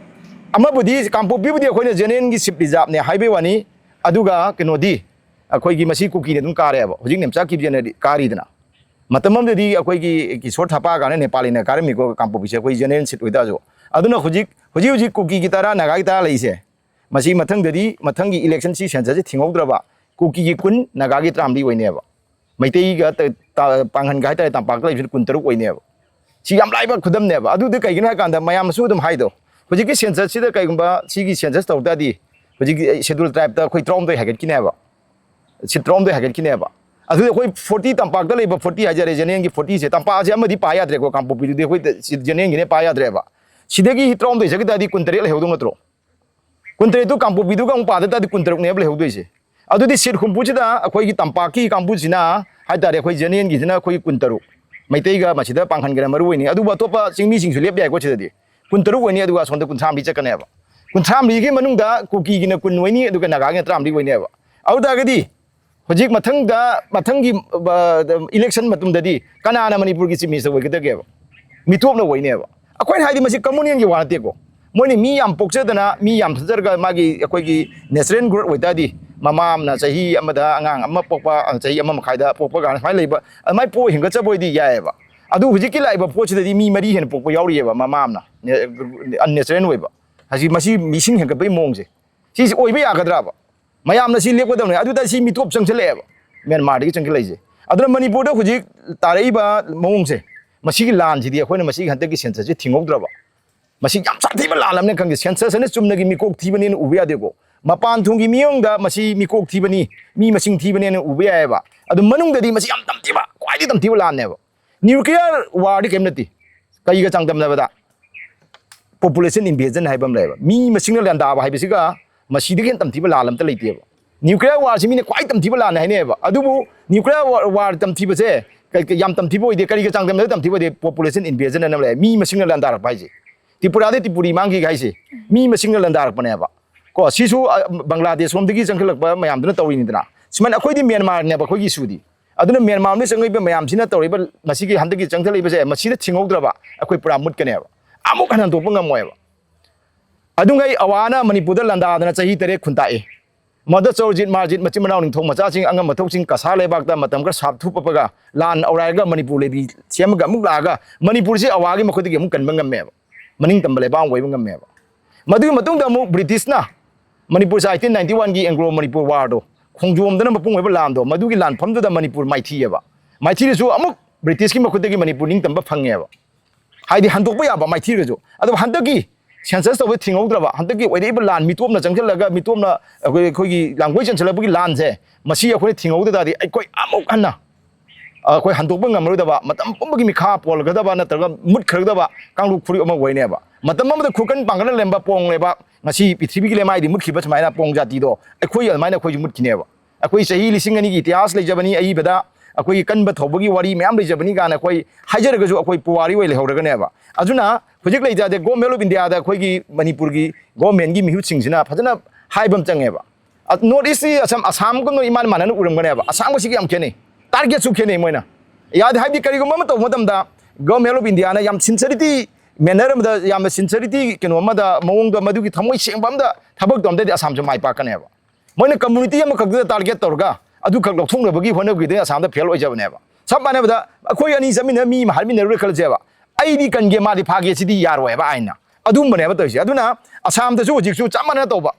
ꯑꯃꯕꯨꯗꯤ ꯀꯥꯡꯄꯣꯛꯄꯤꯕꯨꯗꯤ ꯑꯩꯈꯣꯏꯅ ꯖꯦꯅꯔꯦꯜꯒꯤ ꯁꯤꯠ ꯔꯤꯖꯥꯕꯅꯦ ꯍꯥꯏꯕꯩ ꯋꯥꯅꯤ, ꯑꯗꯨꯒ ꯀꯩꯅꯣꯗꯤ ꯑꯩꯈꯣꯏꯒꯤ ꯃꯁꯤ ꯀꯨꯀꯤꯅ ꯑꯗꯨꯝ ꯀꯥꯔꯦꯕ꯫ ꯍꯧꯖꯤꯛ ꯅꯦꯝꯆꯥ ꯀꯤꯞꯖꯦꯅꯗꯤ ꯀꯥꯔꯤꯗꯅ꯫ ꯃꯇꯝ ꯑꯃꯗꯗꯤ ꯑꯩꯈꯣꯏꯒꯤ ꯀꯤꯁꯣꯔ ꯊꯥꯄꯥ ꯀꯥꯏꯅ ꯅꯦꯄꯥꯂꯤꯅ ꯀꯥꯔꯝꯃꯤꯀꯣ ꯀꯥꯡꯄꯣꯛꯄꯤꯁꯦ, ꯑꯩꯈꯣꯏ ꯖꯦꯅꯔꯦꯜ ꯁꯤꯠ ꯑꯣꯏꯇꯥꯔꯁꯨ꯫ ꯑꯗꯨꯅ ꯍꯧꯖꯤꯛ, ꯍꯧꯖꯤꯛ ꯍꯧꯖꯤꯛ ꯀꯨꯀꯤꯒꯤ ꯇꯔꯥ, ꯅꯥꯒꯥꯒꯤ ꯇꯔꯥ ꯂꯩꯔꯤꯁꯦ, ꯃꯁꯤ ꯃꯊꯪꯗꯗꯤ, ꯃꯊꯪꯒꯤ ꯏꯂꯦꯛꯁꯟꯁꯤ, ꯁꯦꯟꯁꯁꯁꯤ ꯊꯤꯡꯍꯧꯗ꯭ꯔꯕ, ꯀꯨꯀꯤꯒꯤ ꯀꯨꯟ, ꯅꯥꯒꯥꯒꯤ ꯇꯔꯥꯃꯔꯤ ꯑꯣꯏꯅꯦꯕ꯫ ꯃꯩꯇꯩꯒ ꯇ-, ꯇ-, ꯄꯥꯡꯒꯟꯒ ꯍꯥꯏꯇꯥꯔꯦ, ꯇꯝꯄꯥꯛꯇ ꯂꯩꯕꯁꯤꯅ ꯀꯨꯟꯇꯔꯨꯛ ꯑꯣꯏꯅꯦꯕ꯫ ꯁꯤ ꯌꯥꯝ ꯂꯥꯏꯕ ꯈꯨꯗꯝꯅꯦꯕ꯫ ꯑꯗꯨꯗꯤ ꯀꯩꯒꯤꯅꯣ ꯍꯥꯏ ꯀꯥꯟꯗ, ꯃꯌꯥꯝꯅꯁꯨ ꯑꯗꯨꯝ ꯍꯥꯏꯗꯣ, ꯍꯧꯖꯤꯛꯀꯤ ꯁꯦꯟꯁꯁꯁꯤꯗ ꯀꯩꯒꯨꯝꯕ ꯁꯤꯒꯤ ꯁꯦꯟꯁꯁ ꯇꯧ ꯇꯥꯔꯗꯤ, ꯍꯧꯖꯤꯛꯀꯤ ꯁꯦꯗꯨꯜ ꯇ꯭ꯔꯥꯏꯕꯇ ꯑꯩꯈꯣꯏ ꯇꯔꯥꯍꯨꯝꯗꯣꯏ ꯍꯥꯏꯒꯠꯈꯤꯅꯦꯕ, ꯁꯤꯠ ꯇꯔꯥꯍꯨꯝꯗꯣꯏ ꯍꯥꯏꯒꯠꯈꯤꯅꯦꯕ꯫ ꯑꯗꯨꯗꯤ ꯑꯩꯈꯣꯏ ꯐꯣꯔꯇꯤ, ꯇꯝꯄꯥꯛꯇ ꯂꯩꯕ ꯐꯣꯔꯇꯤ ꯍꯥꯏꯖꯔꯦ, ꯖꯦꯅꯔꯦꯜꯒꯤ ꯐꯣꯔꯇꯤꯁꯦ, ꯇꯝꯄꯥꯛꯁꯦ ꯑꯃꯗꯤ ꯄꯥ ꯌꯥꯗ꯭ꯔꯦꯀꯣ, ꯀꯥꯡꯄꯣꯛꯄꯤꯗꯨꯗꯤ ꯑꯩꯈꯣꯏ ꯖꯦꯅꯔꯦꯜꯒꯤꯅꯦ ꯄꯥ ꯌꯥꯗ꯭ꯔꯦꯕ꯫ ꯁꯤꯗꯒꯤ ꯇꯔꯥꯍꯨꯝꯗꯣꯏ ꯆꯠꯈꯤ ꯇꯥꯔꯗꯤ ꯀꯨꯟꯇꯔꯦꯠ ꯂꯩꯍꯧꯗꯧ ꯅꯠꯇ꯭ꯔꯣ? ꯀꯨꯟꯇꯔꯦꯠꯇꯨ ꯀꯥꯡꯄꯣꯛꯄꯤꯗꯨꯒ ꯑꯃꯨꯛ ꯄꯥꯗ ꯇꯥꯔꯗꯤ ꯀꯨꯟꯇꯔꯨꯛꯅꯦꯕ ꯂꯩꯍꯧꯗꯣꯏꯁꯦ꯫ ꯑꯗꯨꯗꯤ ꯁꯤꯠ ꯍꯨꯝꯐꯨꯁꯤꯗ ꯑꯩꯈꯣꯏꯒꯤ ꯇꯝꯄꯥꯛꯀꯤ ꯀꯥꯡꯕꯨꯁꯤꯅ ꯍꯥꯏꯇꯥꯔꯦ, ꯑꯩꯈꯣꯏ ꯖꯦꯅꯔꯦꯜꯒꯤꯁꯤꯅ ꯑꯩꯈꯣꯏ ꯀꯨꯟꯇꯔꯨꯛ, ꯃꯩꯇꯩꯒ ꯃꯁꯤꯗ ꯄꯥꯡꯈꯟꯒꯅ ꯃꯔꯨ ꯑꯣꯏꯅꯤ, ꯑꯗꯨꯕꯨ ꯑꯇꯣꯞꯄ ꯆꯤꯡꯃꯤꯁꯤꯡꯁꯨ ꯂꯦꯞ ꯌꯥꯏꯀꯣ ꯁꯤꯗꯗꯤ꯫ ꯀꯨꯟꯇꯔꯨꯛ ꯑꯣꯏꯅꯤ, ꯑꯗꯨꯒ ꯑꯁꯣꯝꯗ ꯀꯨꯟꯊ꯭ꯔꯥ ꯃꯔꯤ ꯆꯠꯀꯅꯦꯕ꯫ ꯀꯨꯟꯊ꯭ꯔꯥ ꯃꯔꯤꯒꯤ ꯃꯅꯨꯡꯗ ꯀꯨꯀꯤꯒꯤꯅ ꯀꯨꯟ ꯑꯣꯏꯅꯤ, ꯑꯗꯨꯒ ꯅꯥꯒꯥꯒꯤꯅ ꯇꯔꯥꯃꯔꯤ ꯑꯣꯏꯅꯦꯕ꯫ ꯑꯗꯨ ꯇꯥꯔꯒꯗꯤ ꯍꯧꯖꯤꯛ ꯃꯊꯪꯗ, ꯃꯊꯪꯒꯤ, ꯑ, ꯏꯂꯦꯛꯁꯟ ꯃꯇꯝꯗꯗꯤ ꯀꯅꯥꯅ ꯃꯅꯤꯄꯨꯔꯒꯤ ꯆꯤꯐ ꯃꯤꯅꯤꯁꯇꯔ ꯑꯣꯏꯒꯗꯒꯦꯕ? ꯃꯤꯇꯣꯞꯅ ꯑꯣꯏꯅꯦꯕ꯫ ꯑꯩꯈꯣꯏꯅ ꯍꯥꯏꯗꯤ ꯃꯁꯤ ꯀꯝꯃꯨꯅꯦꯜꯒꯤ ꯋꯥ ꯅꯠꯇꯦꯀꯣ꯫ ꯃꯣꯏꯅ ꯃꯤ ꯌꯥꯝ ꯄꯣꯛꯆꯗꯅ, ꯃꯤ ꯌꯥꯝ ꯊꯥꯖꯔꯒ, ꯃꯥꯒꯤ ꯑꯩꯈꯣꯏꯒꯤ natural growth ꯑꯣꯏꯇꯥꯔꯗꯤ, ꯃꯃꯥ ꯑꯃꯅ ꯆꯍꯤ ꯑꯃꯗ ꯑꯉꯥꯡ ꯑꯃ ꯄꯣꯛꯄ, ꯆꯍꯤ ꯑꯃ ꯃꯈꯥꯏꯗ ꯄꯣꯛꯄ ꯀꯥꯏꯅ ꯁꯨꯃꯥꯏꯅ ꯂꯩꯕ, ꯑꯗꯨꯃꯥꯏꯅ ꯄꯣꯛꯑ ꯍꯦꯟꯒꯠꯆꯕ ꯑꯣꯏꯗꯤ ꯌꯥꯏꯑꯕ꯫ ꯑꯗꯨ ꯍꯧꯖꯤꯛꯀꯤ ꯂꯥꯛꯏꯕ ꯄꯣꯠꯁꯤꯗꯗꯤ ꯃꯤ ꯃꯔꯤ ꯍꯦꯟꯅ ꯄꯣꯛꯄ ꯌꯥꯎꯔꯤꯑꯕ, ꯃꯃꯥ ꯑꯃꯅ, unnatural ꯑꯣꯏꯕ꯫ ꯍꯧꯖꯤꯛ ꯃꯁꯤ ꯃꯤꯁꯤꯡ ꯍꯦꯟꯒꯠꯄꯒꯤ ꯃꯑꯣꯡꯁꯦ, ꯁꯤꯁꯦ ꯑꯣꯏꯕ ꯌꯥꯒꯗ꯭ꯔꯕ? ꯃꯌꯥꯝꯅ ꯁꯤ ꯂꯦꯞꯀꯗꯕꯅꯤ꯫ ꯑꯗꯨꯗ ꯁꯤ ꯃꯤꯇꯣꯞ ꯆꯪꯁꯤꯜꯂꯛꯑꯦꯕ, ꯃ꯭ꯌꯥꯟꯃꯥꯔꯗꯒꯤ ꯆꯪꯁꯤꯜꯂꯛꯏꯁꯦ꯫ ꯑꯗꯨꯅ ꯃꯅꯤꯄꯨꯔꯗ ꯍꯧꯖꯤꯛ ꯇꯥꯔꯛꯏꯕ ꯃꯑꯣꯡꯁꯦ, ꯃꯁꯤꯒꯤ ꯂꯥꯟꯁꯤꯗꯤ ꯑꯩꯈꯣꯏꯅ ꯃꯁꯤꯒꯤ ꯍꯟꯗꯛꯀꯤ ꯁꯦꯟꯁꯁꯁꯤ ꯊꯤꯡꯍꯧꯗ꯭ꯔꯕ, ꯃꯁꯤ ꯌꯥꯝ ꯁꯥꯊꯤꯕ ꯂꯥꯟ ꯑꯃꯅꯦ ꯈꯪꯗꯦ꯫ ꯁꯦꯟꯁꯁ ꯍꯥꯏꯅ ꯆꯨꯝꯅꯒꯤ ꯃꯤꯀꯣꯛ ꯊꯤꯕꯅꯦꯅ ꯎꯕ ꯌꯥꯗꯦꯀꯣ꯫ ꯃꯄꯥꯟ ꯊꯣꯡꯒꯤ ꯃꯤꯑꯣꯡꯗ ꯃꯁꯤ ꯃꯤꯀꯣꯛ ꯊꯤꯕꯅꯤ, ꯃꯤ ꯃꯁꯤꯡ ꯊꯤꯕꯅꯦꯅ ꯎꯕ ꯌꯥꯏꯑꯕ꯫ ꯑꯗꯨ ꯃꯅꯨꯡꯗꯗꯤ ꯃꯁꯤ ꯌꯥꯝ ꯇꯝꯊꯤꯕ, ꯈ꯭ꯋꯥꯏꯗꯒꯤ ꯇꯝꯊꯤꯕ ꯂꯥꯟꯅꯦꯕ꯫ Nuclear warꯗꯤ ꯀꯔꯤꯝ ꯅꯠꯇꯦ꯫ ꯀꯩꯒ ꯆꯥꯡꯗꯝꯅꯕꯗ? Population invasion ꯍꯥꯏꯕ ꯑꯃ ꯂꯩꯌꯦꯕ꯫ ꯃꯤ ꯃꯁꯤꯡꯅ ꯂꯥꯟꯗꯥꯕ ꯍꯥꯏꯕꯁꯤꯒ ꯃꯁꯤꯗꯒꯤ ꯍꯦꯟꯅ ꯇꯝꯊꯤꯕ ꯂꯥꯟ ꯑꯝꯇ ꯂꯩꯇꯦꯕ꯫ Nuclear warꯁꯤ ꯃꯤꯅ ꯈ꯭ꯋꯥꯏ ꯇꯝꯊꯤꯕ ꯂꯥꯟꯅꯦ ꯍꯥꯏꯅꯩꯌꯦꯕ꯫ ꯑꯗꯨꯕꯨ nuclear war, war ꯇꯝꯊꯤꯕꯁꯦ ꯀ-, ꯀ-, ꯌꯥꯝ ꯇꯝꯊꯤꯕ ꯑꯣꯏꯗꯦ꯫ ꯀꯔꯤꯒ ꯆꯥꯡꯗꯝꯅꯕꯗ ꯇꯝꯊꯤꯕ ꯑꯣꯏꯗꯦ? Population invasion ꯑꯅ ꯑꯃ ꯂꯩ, ꯃꯤ ꯃꯁꯤꯡꯅ ꯂꯥꯟꯗꯥꯔꯛꯄ ꯍꯥꯏꯁꯦ꯫ ꯇ꯭ꯔꯤꯄꯨꯔꯥꯗꯩ ꯇ꯭ꯔꯤꯄꯨꯔꯤ ꯃꯥꯡꯈꯤꯒ ꯍꯥꯏꯁꯦ ꯃꯤ ꯃꯁꯤꯡꯅ ꯂꯟꯗꯥꯔꯛꯄꯅꯦꯕ꯫ ꯀꯣ, ꯁꯤꯁꯨ, ꯑ, ꯕꯪꯒ꯭ꯂꯥꯗꯦꯁ ꯂꯣꯝꯗꯒꯤ ꯆꯪꯁꯤꯜꯂꯛꯄ ꯃꯌꯥꯝꯗꯨꯅ ꯇꯧꯔꯤꯅꯤꯗꯅ꯫ ꯁꯨꯃꯥꯏꯅ ꯑꯩꯈꯣꯏꯗꯤ ꯃ꯭ꯌꯥꯟꯃꯥꯔꯅꯦꯕ ꯑꯩꯈꯣꯏꯒꯤ ꯏꯁꯨꯗꯤ꯫ ꯑꯗꯨꯅ ꯃ꯭ꯌꯥꯟꯃꯥꯔ ꯂꯣꯝꯗ ꯆꯪꯉꯛꯏꯕ ꯃꯌꯥꯝꯁꯤꯅ ꯇꯧꯔꯤꯕ ꯃꯁꯤꯒꯤ ꯍꯟꯗꯛꯀꯤ ꯆꯪꯁꯤꯜꯂꯛꯏꯕꯁꯦ, ꯃꯁꯤꯗ ꯊꯤꯡꯍꯧꯗ꯭ꯔꯕ ꯑꯩꯈꯣꯏ ꯄꯨꯔꯥ ꯃꯨꯠꯀꯅꯦꯕ꯫ ꯑꯃꯨꯛ ꯍꯟꯅ ꯍꯟꯗꯣꯛꯄ ꯉꯝꯃꯣꯏꯕ꯫ ꯑꯗꯨꯉꯩ ꯑꯋꯥꯅ ꯃꯅꯤꯄꯨꯔꯗ ꯂꯥꯟꯗꯥꯗꯅ ꯆꯍꯤ ꯇꯔꯦꯠ ꯈꯨꯟꯇꯥꯛꯏ꯫ ꯃꯗ ꯆꯧꯔꯖꯤꯠ ꯃꯥꯔꯖꯤꯠ ꯃꯆꯤꯟ ꯃꯅꯥꯎ ꯅꯤꯡꯊꯧ ꯃꯆꯥꯁꯤꯡ ꯑꯉꯝ ꯑꯊꯧꯁꯤꯡ ꯀꯁꯥ ꯂꯩꯕꯥꯛꯇ ꯃꯇꯝ ꯈꯔ ꯁꯥꯞ ꯊꯨꯞꯄꯒ ꯂꯥꯟ ꯑꯧꯔꯥꯏꯔꯒ ꯃꯅꯤꯄꯨꯔ ꯂꯩꯕꯤ ꯁꯦꯝꯃꯒ ꯑꯃꯨꯛ ꯂꯥꯛꯑꯒ ꯃꯅꯤꯄꯨꯔꯁꯤ ꯑꯋꯥꯒꯤ ꯃꯈꯨꯠꯇꯒꯤ ꯑꯃꯨꯛ ꯀꯟꯕ ꯉꯝꯃꯦꯕ, ꯃꯅꯤꯡ ꯇꯝꯕ ꯂꯩꯕꯥꯛ ꯑꯃ ꯑꯣꯏꯕ ꯉꯝꯃꯦꯕ꯫ ꯃꯗꯨꯒꯤ ꯃꯇꯨꯡꯗ ꯑꯃꯨꯛ ꯕ꯭ꯔꯤꯇꯤꯁꯅ ꯃꯅꯤꯄꯨꯔꯁꯦ eighteen ninety one ꯒꯤ ꯑꯦꯡꯒ꯭ꯂꯣ ꯃꯅꯤꯄꯨꯔ ꯋꯥꯔꯗꯣ, ꯈꯣꯡꯖꯣꯝꯗꯅ ꯃꯄꯨꯡ ꯑꯣꯏꯕ ꯂꯥꯟꯗꯣ, ꯃꯗꯨꯒꯤ ꯂꯥꯟꯐꯝꯗꯨꯗ ꯃꯅꯤꯄꯨꯔ ꯃꯥꯏꯊꯤꯑꯕ꯫ ꯃꯥꯏꯊꯤꯔꯁꯨ ꯑꯃꯨꯛ ꯕ꯭ꯔꯤꯇꯤꯁꯀꯤ ꯃꯈꯨꯠꯇꯒꯤ ꯃꯅꯤꯄꯨꯔ ꯅꯤꯡꯇꯝꯕ ꯐꯪꯉꯦꯕ꯫ ꯍꯥꯏꯗꯤ ꯍꯟꯗꯣꯛꯄ ꯌꯥꯕ ꯃꯥꯏꯊꯤꯔꯁꯨ꯫ ꯑꯗꯨꯕꯨ ꯍꯟꯗꯛꯀꯤ ꯁꯦꯟꯁꯁ ꯇꯧꯕ ꯊꯤꯡꯍꯧꯗ꯭ꯔꯕ, ꯍꯟꯗꯛꯀꯤ ꯑꯣꯏꯔꯛꯏꯕ ꯂꯥꯟ ꯃꯤꯇꯣꯞꯅ ꯆꯪꯁꯤꯜꯂꯒ ꯃꯤꯇꯣꯞꯅ ꯑꯩꯈꯣꯏ, ꯑꯩꯈꯣꯏꯒꯤ ꯂꯥꯡꯒꯣꯏ ꯆꯟꯁꯤꯜꯂꯛꯄꯒꯤ ꯂꯥꯟꯁꯦ, ꯃꯁꯤ ꯑꯩꯈꯣꯏꯅ ꯊꯤꯡꯍꯧꯗ ꯇꯥꯔꯗꯤ ꯑꯩꯈꯣꯏ ꯑꯃꯨꯛ ꯍꯟꯅ ꯑꯩꯈꯣꯏ ꯍꯟꯗꯣꯛꯄ ꯉꯝꯃꯔꯣꯏꯗꯕ, ꯃꯇꯝ ꯄꯨꯝꯕꯒꯤ ꯃꯤꯈꯥ ꯄꯣꯜꯂꯒꯗꯕ ꯅꯠꯇ꯭ꯔꯒ ꯃꯨꯠꯈ꯭ꯔꯒꯗꯕ ꯀꯥꯡꯂꯨꯞ ꯐꯨꯔꯨꯞ ꯑꯃ ꯑꯣꯏꯅꯦꯕ꯫ ꯃꯇꯝ ꯑꯃꯗ ꯈꯨꯔꯀꯟ ꯄꯥꯡꯒꯠꯅ ꯂꯩꯔꯝꯕ ꯄꯣꯡ ꯂꯩꯕꯥꯛ ꯉꯁꯤ ꯄ꯭ꯔꯤꯊꯤꯕꯤꯒꯤ ꯂꯩꯃꯥꯏꯗꯤ ꯃꯨꯠꯈꯤꯕ ꯁꯨꯃꯥꯏꯅ ꯄꯣꯡ ꯖꯥꯇꯤꯗꯣ ꯑꯩꯈꯣꯏ ꯑꯗꯨꯃꯥꯏꯅ ꯑꯩꯈꯣꯏꯁꯨ ꯃꯨꯠꯈꯤꯅꯦꯕ꯫ ꯑꯩꯈꯣꯏ ꯆꯍꯤ ꯂꯤꯁꯤꯡ ꯑꯅꯤꯒꯤ ꯏꯇꯤꯍꯥꯁ ꯂꯩꯖꯕꯅꯤ ꯑꯏꯕꯗ꯫ ꯑꯩꯈꯣꯏꯒꯤ ꯀꯟꯕ ꯊꯧꯕꯒꯤ ꯋꯥꯔꯤ ꯃꯌꯥꯝ ꯂꯩꯖꯕꯅꯤ ꯀꯥꯏꯅ ꯑꯩꯈꯣꯏ ꯍꯥꯏꯖꯔꯒꯁꯨ ꯑꯩꯈꯣꯏ ꯄꯨꯋꯥꯔꯤ ꯑꯣꯏ ꯂꯩꯍꯧꯔꯒꯅꯦꯕ꯫ ꯑꯗꯨꯅ ꯍꯧꯖꯤꯛ ꯂꯩꯖꯗꯦ, Government of India ꯗ ꯑꯩꯈꯣꯏꯒꯤ ꯃꯅꯤꯄꯨꯔꯒꯤ government ꯀꯤ ꯃꯤꯍꯨꯠꯁꯤꯡꯁꯤꯅ ꯐꯖꯅ ꯍꯥꯏꯕ ꯑꯃ ꯆꯪꯉꯦꯕ꯫ ꯑ, North East ꯁꯤ ꯑꯁꯥꯝ, ꯑꯁꯥꯝꯒ ꯅꯣꯏ ꯏꯃꯥꯟ ꯃꯥꯟꯅꯅ ꯎꯔꯝꯒꯅꯦꯕ꯫ ꯑꯁꯥꯝꯒ ꯁꯤꯒ ꯌꯥꯝ ꯈꯦꯠꯅꯩ꯫ Target ꯁꯨ ꯈꯦꯠꯅꯩ ꯃꯣꯏꯅ꯫ ꯌꯥꯗꯦ ꯍꯥꯏꯕꯗꯤ ꯀꯔꯤꯒꯨꯝꯕ ꯑꯃ ꯇꯧꯕ ꯃꯇꯝꯗ Government of India ꯅ ꯌꯥꯝ sincerity manner ꯑꯃꯗ, ꯌꯥꯝꯅ sincerity ꯀꯩꯅꯣ ꯑꯃꯗ, ꯃꯑꯣꯡꯗ, ꯃꯗꯨꯒꯤ ꯊꯃꯣꯏ ꯁꯦꯡꯕ ꯑꯃꯗ ꯊꯕꯛ ꯇꯧꯔꯝꯗꯗꯤ ꯑꯁꯥꯝꯁꯨ ꯃꯥꯏ ꯄꯥꯛꯀꯅꯦꯕ꯫ ꯃꯣꯏꯅ community ꯑꯃꯈꯛꯇꯗ target ꯇꯧꯔꯒ ꯑꯗꯨꯈꯛ ꯂꯧꯊꯣꯛꯅꯕꯒꯤ ꯍꯣꯠꯅꯕꯒꯤꯗꯤ ꯑꯁꯥꯝꯗ fail ꯑꯣꯏꯖꯕꯅꯦꯕ꯫ ꯆꯞ ꯃꯥꯟꯅꯕꯗ ꯑꯩꯈꯣꯏ ꯑꯅꯤ ꯆꯠꯃꯤꯟꯅ ꯃꯤ ꯑꯃ ꯍꯥꯠꯃꯤꯟꯅꯔꯨꯔꯦ ꯈꯜꯂꯁꯦꯕ, ꯑꯩꯗꯤ ꯀꯟꯒꯦ ꯃꯥꯗꯤ ꯐꯥꯒꯦ ꯁꯤꯗꯤ ꯌꯥꯔꯣꯏꯕ ꯑꯥꯏꯟꯅ꯫ ꯑꯗꯨꯝꯕꯅꯦꯕ ꯇꯧꯔꯤꯁꯦ꯫ ꯑꯗꯨꯅ ꯑꯁꯥꯝꯗꯁꯨ ꯍꯧꯖꯤꯛꯁꯨ ꯆꯞ ꯃꯥꯟꯅꯅ ꯇꯧꯕ꯫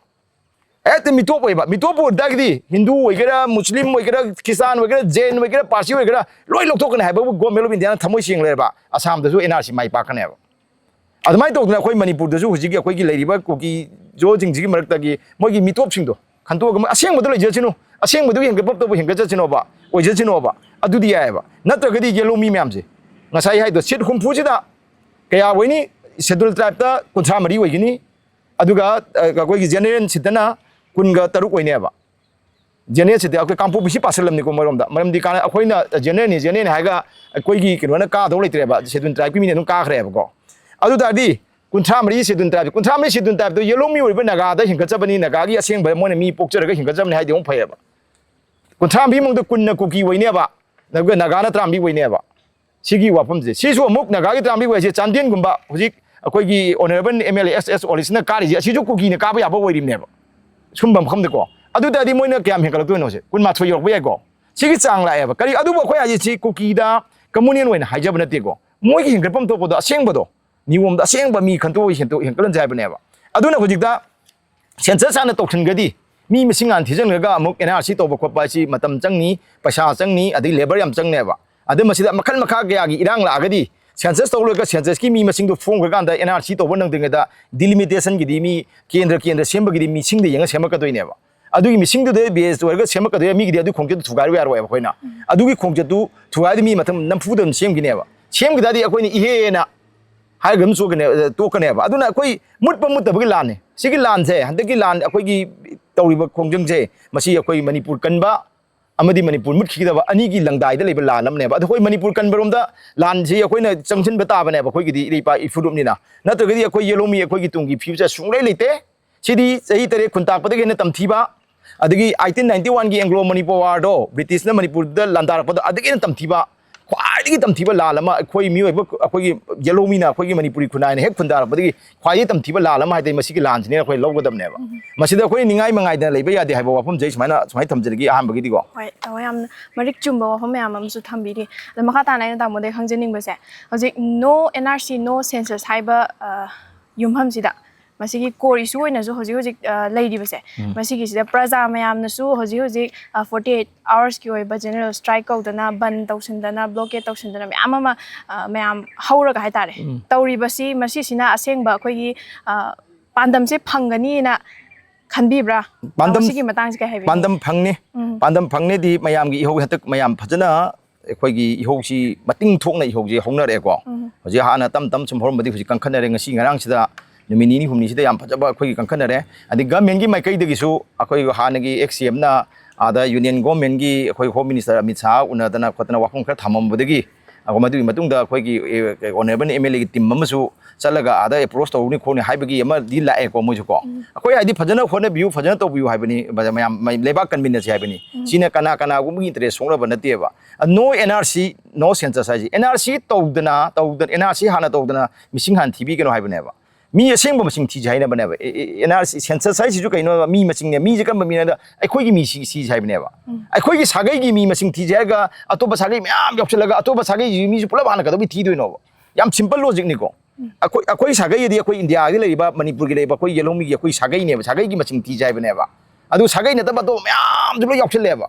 ꯍꯦꯛꯇ ꯃꯤꯇꯣꯞ ꯑꯣꯏꯕ, ꯃꯤꯇꯣꯞꯄꯨ ꯑꯣꯏꯇꯥꯔꯒꯗꯤ ꯍꯤꯟꯗꯨ ꯑꯣꯏꯒꯦꯔꯥ, ꯃꯨꯁꯂꯤꯝ ꯑꯣꯏꯒꯦꯔꯥ, ꯈ꯭ꯔꯤꯁꯇꯥꯟ ꯑꯣꯏꯒꯦꯔꯥ, ꯖꯦꯟ ꯑꯣꯏꯒꯦꯔꯥ, ꯄꯥꯔꯁꯤ ꯑꯣꯏꯒꯦꯔꯥ, ꯂꯣꯏ ꯂꯧꯊꯣꯛꯀꯅꯤ ꯍꯥꯏꯕꯕꯨ Government of India ꯅ ꯊꯃꯣꯏ ꯁꯦꯡꯅ ꯂꯩꯔꯕ ꯑꯁꯥꯝꯗꯁꯨ N R C ꯃꯥꯏ ꯄꯥꯛꯀꯅꯦꯕ꯫ ꯑꯗꯨꯃꯥꯏꯅ ꯇꯧꯗꯅ ꯑꯩꯈꯣꯏ ꯃꯅꯤꯄꯨꯔꯗꯁꯨ ꯍꯧꯖꯤꯛꯀꯤ ꯑꯩꯈꯣꯏꯒꯤ ꯂꯩꯔꯤꯕ ꯀꯨꯀꯤ ꯖꯣꯁꯤꯡꯁꯤꯒꯤ ꯃꯔꯛꯇꯒꯤ ꯃꯣꯏꯒꯤ ꯃꯤꯇꯣꯞꯁꯤꯡꯗꯣ ꯈꯟꯇꯣꯛꯑꯒ ꯃꯣꯏ ꯑꯁꯦꯡꯕꯗ ꯂꯩꯖꯁꯅꯨ, ꯑꯁꯦꯡꯕꯗꯨꯒꯤ ꯍꯦꯟꯒꯠꯄꯇꯕꯨ ꯍꯦꯟꯒꯠꯆꯁꯅꯣꯕ, ꯑꯣꯏꯖꯁꯅꯣꯕ, ꯑꯗꯨꯗꯤ ꯌꯥꯏꯑꯕ꯫ ꯅꯠꯇ꯭ꯔꯒꯗꯤ ꯌꯦꯜꯂꯣ ꯃꯤ ꯃꯌꯥꯝꯁꯦ, ꯉꯁꯥꯏ ꯍꯥꯏꯗꯣ, seat ꯍꯨꯝꯐꯨꯁꯤꯗ ꯀꯌꯥ ꯑꯣꯏꯅꯤ? Scheduled tribe ꯇ ꯀꯨꯟꯊ꯭ꯔꯥ ꯃꯔꯤ ꯑꯣꯏꯒꯅꯤ, ꯑꯗꯨꯒ, ꯑ, ꯑꯩꯈꯣꯏꯒꯤ general seat ꯇꯅ ꯀꯨꯟꯒ ꯇꯔꯨꯛ ꯑꯣꯏꯅꯦꯕ꯫ General seat ꯇ ꯑꯩꯈꯣꯏ ꯀꯥꯡꯄꯣꯛꯄꯤꯁꯤ ꯄꯥꯁꯜꯂꯝꯅꯤꯀꯣ ꯃꯔꯣꯝꯗ, ꯃꯔꯝꯗꯤ ꯀꯥꯟꯅ ꯑꯩꯈꯣꯏꯅ general ꯅꯤ, general ꯅꯤ ꯍꯥꯏꯔꯒ ꯑꯩꯈꯣꯏꯒꯤ ꯀꯩꯅꯣꯅ ꯀꯥꯗꯧ ꯂꯩꯇ꯭ꯔꯦꯕ, Scheduled tribe ꯀꯤ ꯃꯤꯅ ꯑꯗꯨꯝ ꯀꯥꯈ꯭ꯔꯦꯕꯀꯣ꯫ ꯑꯗꯨ ꯇꯥꯔꯗꯤ ꯀꯨꯟꯊ꯭ꯔꯥ ꯃꯔꯤ ꯁꯦꯗꯨꯜ ꯇ꯭ꯔꯥꯏꯕꯇꯣ, ꯀꯨꯟꯊ꯭ꯔꯥ ꯃꯔꯤ ꯁꯦꯗꯨꯜ ꯇ꯭ꯔꯥꯏꯕꯇꯣ ꯌꯦꯂꯣꯃꯤ ꯑꯣꯏꯕ ꯅꯥꯒꯥꯗ ꯍꯦꯟꯒꯠꯆꯕꯅꯤ, ꯅꯥꯒꯥꯒꯤ ꯑꯁꯦꯡꯕ ꯃꯣꯏꯅ ꯃꯤ ꯄꯣꯛꯆꯔꯒ ꯍꯦꯟꯒꯠꯆꯕꯅꯤ ꯍꯥꯏꯗꯤ ꯑꯃꯨꯛ ꯐꯩꯌꯦꯕ꯫ ꯀꯨꯟꯊ꯭ꯔꯥ ꯃꯔꯤ ꯃꯅꯨꯡꯗ ꯀꯨꯟꯅ ꯀꯨꯀꯤ ꯑꯣꯏꯅꯦꯕ, ꯑꯗꯨꯒ ꯅꯥꯒꯥꯅ ꯇꯔꯥꯃꯔꯤ ꯑꯣꯏꯅꯦꯕ꯫ ꯁꯤꯒꯤ ꯋꯥꯐꯝꯁꯦ, ꯁꯤꯁꯨ ꯑꯃꯨꯛ ꯅꯥꯒꯥꯒꯤ ꯇꯔꯥꯃꯔꯤ ꯑꯣꯏꯁꯦ ꯆꯥꯟꯗꯦꯜꯒꯨꯝꯕ, ꯍꯧꯖꯤꯛ ꯑꯩꯈꯣꯏꯒꯤ honourable M L A S S ꯑꯣꯂꯤꯁꯅ ꯀꯥꯔꯤꯁꯦ, ꯑꯁꯤꯁꯨ ꯀꯨꯀꯤꯅ ꯀꯥꯕ ꯌꯥꯕ ꯑꯣꯏꯔꯤꯕꯅꯦꯕ꯫ ꯁꯨꯝꯕ ꯃꯐꯝꯗꯀꯣ꯫ ꯑꯗꯨ ꯇꯥꯔꯗꯤ ꯃꯣꯏꯅ ꯀꯌꯥꯝ ꯍꯦꯟꯒꯠꯂꯛꯇꯣꯏꯅꯣ? ꯁꯦ ꯀꯨꯟꯃꯥꯊꯣꯏ ꯌꯧꯔꯛꯄ ꯌꯥꯏꯀꯣ꯫ ꯁꯤꯒꯤ ꯆꯥꯡ ꯂꯥꯛꯑꯦꯕ꯫ ꯀꯔꯤ, ꯑꯗꯨꯕꯨ ꯑꯩꯈꯣꯏ ꯍꯥꯏꯁꯦ ꯁꯤ ꯀꯨꯀꯤꯗ ꯀꯝꯃꯨꯅꯦꯜ ꯑꯣꯏꯅ ꯍꯥꯏꯖꯕ ꯅꯠꯇꯦꯀꯣ꯫ ꯃꯣꯏꯒꯤ ꯍꯦꯟꯒꯠꯐꯝ ꯊꯣꯛꯄꯗꯣ ꯑꯁꯦꯡꯕꯗꯣ, ꯅꯤꯌꯣꯝꯗ ꯑꯁꯦꯡꯕ ꯃꯤ ꯈꯟꯇꯣꯛꯑ ꯍꯦꯟꯇꯣꯛ-, ꯍꯦꯟꯒꯠꯍꯟꯁꯦ ꯍꯥꯏꯕꯅꯦꯕ꯫ ꯑꯗꯨꯅ ꯍꯧꯖꯤꯛꯇ ꯁꯦꯟꯁꯁ ꯍꯥꯟꯅ ꯇꯧꯁꯤꯟꯈ꯭ꯔꯗꯤ ꯃꯤ ꯃꯁꯤꯡ ꯍꯥꯟꯅ ꯊꯤꯖꯤꯟꯈ꯭ꯔꯒ ꯑꯃꯨꯛ ꯑꯦꯟ ꯑꯥꯔ ꯁꯤ ꯇꯧꯕ ꯈꯣꯠꯄ ꯍꯥꯏꯁꯤ ꯃꯇꯝ ꯆꯪꯅꯤ, ꯄꯩꯁꯥ ꯆꯪꯅꯤ, ꯑꯗꯩ ꯂꯦꯕꯔ ꯌꯥꯝ ꯆꯪꯅꯦꯕ꯫ ꯑꯗꯨ ꯃꯁꯤꯗ ꯃꯈꯜ ꯃꯈꯥ ꯀꯌꯥꯒꯤ ꯏꯔꯥꯡ ꯂꯥꯛꯑꯒꯗꯤ ꯁꯦꯟꯁꯁ ꯇꯧ ꯂꯣꯏꯔꯒ ꯁꯦꯟꯁꯁꯀꯤ ꯃꯤ ꯃꯁꯤꯡꯗꯣ ꯐꯣꯡꯈ꯭ꯔꯀꯥꯟꯗ ꯑꯦꯟ ꯑꯥꯔ ꯁꯤ ꯇꯧꯕ ꯅꯪꯗ꯭ꯔꯤꯉꯩꯗ ꯗꯤꯂꯤꯃꯤꯇꯦꯁꯟꯒꯤꯗꯤ ꯃꯤ ꯀꯦꯟꯗ꯭ꯔ ꯀꯦꯟꯗ꯭ꯔ ꯁꯦꯝꯕꯒꯤꯗꯤ ꯃꯤꯁꯤꯡꯗ ꯌꯦꯡꯉ ꯁꯦꯝꯃꯛꯀꯗꯣꯏꯅꯦꯕ꯫ ꯑꯗꯨꯒꯤ ꯃꯤꯁꯤꯡꯗꯨꯗ ꯕꯦꯁ ꯑꯣꯏꯔꯒ ꯁꯦꯝꯃꯛꯀꯗꯣꯏ ꯃꯤꯒꯤꯗꯤ ꯑꯗꯨꯒꯤ ꯈꯣꯡꯆꯠꯇꯨ ꯊꯨꯒꯥꯏꯔꯨ ꯌꯥꯔꯣꯏꯕ ꯑꯩꯈꯣꯏꯅ꯫ ꯑꯗꯨꯒꯤ ꯈꯣꯡꯆꯠꯇꯨ ꯊꯨꯒꯥꯏꯔꯗꯤ ꯃꯤ ꯃꯊꯪ ꯅꯝꯐꯨꯗ ꯑꯗꯨꯝ ꯁꯦꯝꯈꯤꯅꯦꯕ꯫ ꯁꯦꯝꯈꯤ ꯇꯥꯔꯗꯤ ꯑꯩꯈꯣꯏꯅ ꯏꯍꯦꯅ ꯍꯥꯏꯔꯒ ꯑꯗꯨꯝ ꯆꯣꯛꯀꯅꯦ-, ꯑ, ꯇꯣꯛꯀꯅꯦꯕ꯫ ꯑꯗꯨꯅ ꯑꯩꯈꯣꯏ ꯃꯨꯠꯄ ꯃꯨꯠꯇꯕꯒꯤ ꯂꯥꯟꯅꯤ꯫ ꯁꯤꯒꯤ ꯂꯥꯟꯁꯦ, ꯍꯟꯗꯛꯀꯤ ꯂꯥꯟ ꯑꯩꯈꯣꯏꯒꯤ ꯇꯧꯔꯤꯕ ꯈꯣꯡꯖꯪꯁꯦ, ꯃꯁꯤ ꯑꯩꯈꯣꯏ ꯃꯅꯤꯄꯨꯔ ꯀꯟꯕ ꯑꯃꯗꯤ ꯃꯅꯤꯄꯨꯔ ꯃꯨꯠꯈꯤꯒꯗꯕ ꯑꯅꯤꯒꯤ ꯂꯪꯗꯥꯏꯗ ꯂꯩꯕ ꯂꯥꯟ ꯑꯃꯅꯦꯕ꯫ ꯑꯗꯣ ꯑꯩꯈꯣꯏ ꯃꯅꯤꯄꯨꯔ ꯀꯟꯕꯔꯣꯝꯗ ꯂꯥꯟꯁꯤ ꯑꯩꯈꯣꯏꯅ ꯆꯪꯁꯤꯟꯕ ꯇꯥꯕꯅꯦꯕ, ꯑꯩꯈꯣꯏꯒꯤꯗꯤ ꯏꯔꯩꯄꯥꯛ ꯏꯐꯨꯔꯨꯞꯅꯤꯅ꯫ ꯅꯠꯇ꯭ꯔꯒꯗꯤ ꯑꯩꯈꯣꯏ ꯌꯦꯂꯣꯃꯤ ꯑꯩꯈꯣꯏꯒꯤ ꯇꯨꯡꯒꯤ ꯐ꯭ꯌꯨꯆꯔ ꯁꯨꯡꯂꯩ ꯂꯩꯇꯦ꯫ ꯁꯤꯗꯤ ꯆꯍꯤ ꯇꯔꯦꯠ ꯈꯨꯟ ꯇꯥꯛꯄꯗꯒꯤ ꯍꯦꯟꯅ ꯇꯝꯊꯤꯕ, ꯑꯗꯒꯤ eighteen ninety one ꯒꯤ ꯑꯦꯡꯒ꯭ꯂꯣ ꯃꯅꯤꯄꯨꯔ ꯋꯥꯔꯗꯣ, ꯕ꯭ꯔꯤꯇꯤꯁꯅ ꯃꯅꯤꯄꯨꯔꯗ ꯂꯥꯟꯗꯥꯔꯛꯄꯗꯣ, ꯑꯗꯒꯤ ꯍꯦꯟꯅ ꯇꯝꯊꯤꯕ, ꯈ꯭ꯋꯥꯏꯗꯒꯤ ꯇꯝꯊꯤꯕ ꯂꯥꯟ ꯑꯃ ꯑꯩꯈꯣꯏ ꯃꯤꯑꯣꯏꯕ, ꯑꯩꯈꯣꯏꯒꯤ ꯌꯦꯂꯣꯃꯤꯅ ꯑꯩꯈꯣꯏꯒꯤ ꯃꯅꯤꯄꯨꯔꯤ ꯈꯨꯟꯅꯥꯏꯅ ꯍꯦꯛ ꯈꯨꯟꯗꯥꯔꯛꯄꯗꯒꯤ ꯈ꯭ꯋꯥꯏꯗꯒꯤ ꯇꯝꯊꯤꯕ ꯂꯥꯟ ꯑꯃ ꯍꯥꯏꯗꯤ ꯃꯁꯤꯒꯤ ꯂꯥꯟꯁꯤꯅꯦ ꯑꯩꯈꯣꯏ ꯂꯧꯒꯗꯕꯅꯦꯕ꯫ ꯃꯁꯤꯗ ꯑꯩꯈꯣꯏ ꯅꯤꯡꯉꯥꯏ ꯃꯉꯥꯏꯗꯅ ꯂꯩꯕ ꯌꯥꯗꯦ ꯍꯥꯏꯕ ꯋꯥꯐꯝꯁꯦ ꯑꯩ ꯁꯨꯃꯥꯏꯅ, ꯁꯨꯃꯥꯏꯅ ꯊꯝꯖꯔꯒꯦ ꯑꯍꯥꯟꯕꯒꯤꯗꯤꯀꯣ꯫ ꯍꯣꯏ, ꯇꯥꯃꯣ ꯌꯥꯝꯅ ꯃꯔꯤꯛ ꯆꯨꯝꯕ ꯋꯥꯐꯝ ꯃꯌꯥꯝ ꯑꯃꯁꯨ ꯊꯝꯕꯤꯔꯤ꯫ ꯑꯗꯣ ꯃꯈꯥ ꯇꯥꯅ ꯑꯩꯅ ꯇꯥꯃꯣꯗꯒꯤ ꯈꯪꯖꯅꯤꯡꯕꯁꯦ, ꯍꯧꯖꯤꯛ no N R C, no census ꯍꯥꯏꯕ, ꯑ, ꯌꯨꯝꯐꯝꯁꯤꯗ ꯃꯁꯤꯒꯤ core issue ꯑꯣꯏꯅꯁꯨ ꯍꯧꯖꯤꯛ ꯍꯧꯖꯤꯛ, ꯑ, ꯂꯩꯔꯤꯕꯁꯦ, ꯎꯝ꯫ ꯃꯁꯤꯒꯤꯁꯤꯗ ꯄ꯭ꯔꯖꯥ ꯃꯌꯥꯝꯅꯁꯨ ꯍꯧꯖꯤꯛ ꯍꯧꯖꯤꯛ, ꯑ, forty eight hours ꯀꯤ ꯑꯣꯏꯕ general strike ꯀꯧꯗꯅ, ꯕꯟ ꯇꯧꯁꯤꯟꯗꯅ, blockade ꯇꯧꯁꯤꯟꯗꯅ ꯃꯌꯥꯝ ꯑꯃ, ꯑ, ꯃꯌꯥꯝ ꯍꯧꯔꯒ ꯍꯥꯏꯇꯥꯔꯦ, ꯎꯝ꯫ ꯇꯧꯔꯤꯕꯁꯤ, ꯃꯁꯤꯁꯤꯅ ꯑꯁꯦꯡꯕ ꯑꯩꯈꯣꯏꯒꯤ, ꯑ, ꯄꯥꯟꯗꯝꯁꯦ ꯐꯪꯒꯅꯤꯅ ꯈꯟꯕꯤꯕ꯭ꯔꯥ? ꯄꯥꯟꯗꯝ, ꯃꯁꯤꯒꯤ ꯃꯇꯥꯡꯁꯦ ꯀꯩ ꯍꯥꯏꯕꯤꯅꯤꯡꯉꯤ? ꯄꯥꯟꯗꯝ ꯐꯪꯅꯤ꯫ ꯎꯝ꯫ ꯄꯥꯟꯗꯝ ꯐꯪꯅꯤꯗꯤ ꯃꯌꯥꯝꯒꯤ ꯏꯍꯧ ꯍꯟꯗꯛ ꯃꯌꯥꯝ ꯐꯖꯅ ꯑꯩꯈꯣꯏꯒꯤ ꯏꯍꯧꯁꯤ ꯃꯇꯤꯡ ꯊꯣꯛꯅ ꯏꯍꯧꯁꯤ ꯍꯧꯅꯔꯛꯑꯦꯀꯣ꯫ ꯎꯝ꯫ ꯍꯧꯖꯤꯛ ꯍꯥꯟꯅ ꯇꯞ ꯇꯞ ꯁꯨꯝ ꯍꯧꯔꯝꯕꯗꯤ ꯍꯧꯖꯤꯛ ꯀꯟꯈꯠꯅꯔꯦ꯫ ꯉꯁꯤ ꯉꯔꯥꯡꯁꯤꯗ ꯅꯨꯃꯤꯠ ꯅꯤꯅꯤ ꯍꯨꯝꯅꯤꯁꯤꯗ ꯌꯥꯝ ꯐꯖꯕ ꯑꯩꯈꯣꯏꯒꯤ ꯀꯟꯈꯠꯅꯔꯦ꯫ ꯑꯗꯩ government ꯀꯤ ꯃꯥꯏꯀꯩꯗꯒꯤꯁꯨ ꯑꯩꯈꯣꯏ ꯍꯥꯟꯅꯒꯤ X C M ꯅ ꯑꯥꯗ union government ꯀꯤ ꯑꯩꯈꯣꯏ Home Minister ꯑꯃꯤꯠ ꯁꯥꯍ ꯎꯅꯗꯅ ꯈꯣꯠꯇꯅ ꯋꯥꯐꯝ ꯈꯔ ꯊꯝꯃꯝꯕꯗꯒꯤ ꯑꯗꯨꯒ ꯃꯗꯨꯒꯤ ꯃꯇꯨꯡꯗ ꯑꯩꯈꯣꯏꯒꯤ ꯑꯦ, ꯑꯦ, honourable M L A ꯒꯤ team ꯑꯃꯁꯨ ꯆꯠꯂꯒ ꯑꯥꯗ approach ꯇꯧꯔꯨꯅꯤ ꯈꯣꯠꯅꯤ ꯍꯥꯏꯕꯒꯤ ꯑꯃꯗꯤ ꯂꯥꯛꯑꯦꯀꯣ ꯃꯣꯏꯁꯨ ꯀꯣ꯫ ꯎꯝ꯫ ꯑꯩꯈꯣꯏ ꯍꯥꯏꯗꯤ ꯐꯖꯅ ꯍꯣꯠꯅꯕꯤꯌꯨ, ꯐꯖꯅ ꯇꯧꯕꯤꯌꯨ ꯍꯥꯏꯕꯅꯤ, ꯃꯌꯥꯝ, ꯂꯩꯕꯥꯛ ꯀꯟꯃꯤꯟꯅꯁꯤ ꯍꯥꯏꯕꯅꯤ꯫ ꯎꯝ꯫ ꯁꯤꯅ ꯀꯅꯥ ꯀꯅꯥꯒꯨꯝꯕꯒꯤ interest ꯁꯣꯛꯅꯕ ꯅꯠꯇꯦꯕ꯫ No N R C, no census ꯍꯥꯏꯁꯤ꯫ N R C ꯇꯧꯗꯅ, ꯇꯧꯗꯅ, N R C ꯍꯥꯟꯅ ꯇꯧꯗꯅ ꯃꯤꯁꯤꯡ ꯍꯥꯟꯅ ꯊꯤꯕꯤꯒꯅꯣ ꯍꯥꯏꯕꯅꯦꯕ꯫ ꯃꯤ ꯑꯁꯦꯡꯕ ꯃꯁꯤꯡ ꯊꯤꯁꯤ ꯍꯥꯏꯅꯕꯅꯦꯕ꯫ ꯑꯦ, ꯑꯦ, N R C, census ꯍꯥꯏꯁꯤꯁꯨ ꯀꯩꯅꯣ? ꯃꯤ ꯃꯁꯤꯡꯅꯦ꯫ ꯃꯤꯁꯦ ꯀꯔꯝꯕ ꯃꯤꯅꯣ ꯍꯥꯏꯗ ꯑꯩꯈꯣꯏꯒꯤ ꯃꯤ ꯁꯤ-, ꯊꯤꯁꯤ ꯍꯥꯏꯕꯅꯦꯕ꯫ ꯎꯝ꯫ ꯑꯩꯈꯣꯏꯒꯤ ꯁꯥꯒꯩꯒꯤ ꯃꯤ ꯃꯁꯤꯡ ꯊꯤꯁꯤ ꯍꯥꯏꯔꯒ ꯑꯇꯣꯞꯄ ꯁꯥꯒꯩ ꯃꯌꯥꯝ ꯌꯥꯎꯁꯜꯂꯒ ꯑꯇꯣꯞꯄ ꯁꯥꯒꯩꯒꯤ ꯃꯤꯁꯨ ꯄꯨꯂꯞ ꯍꯥꯟꯅ ꯀꯩꯗꯧꯕꯩ ꯊꯤꯗꯣꯏꯅꯣꯕ? ꯌꯥꯝ simple logic ꯅꯤꯀꯣ꯫ ꯎꯝ꯫ ꯑꯩꯈꯣꯏ, ꯑꯩꯈꯣꯏ ꯁꯥꯒꯩꯗꯤ ꯑꯩꯈꯣꯏ ꯏꯟꯗꯤꯌꯥꯒꯤ ꯂꯩꯔꯤꯕ, ꯃꯅꯤꯄꯨꯔꯒꯤ ꯂꯩꯔꯤꯕ ꯑꯩꯈꯣꯏ ꯌꯦꯜꯍꯧꯃꯤꯒꯤ ꯑꯩꯈꯣꯏ ꯁꯥꯒꯩꯅꯦꯕ, ꯁꯥꯒꯩꯒꯤ ꯃꯁꯤꯡ ꯊꯤꯁꯤ ꯍꯥꯏꯕꯅꯦꯕ꯫ ꯑꯗꯨ ꯁꯥꯒꯩ ꯅꯠꯇꯕ ꯑꯇꯣꯞꯄ ꯃꯌꯥꯝꯁꯨ ꯂꯣꯏ ꯌꯥꯎꯁꯜꯂꯦꯕ꯫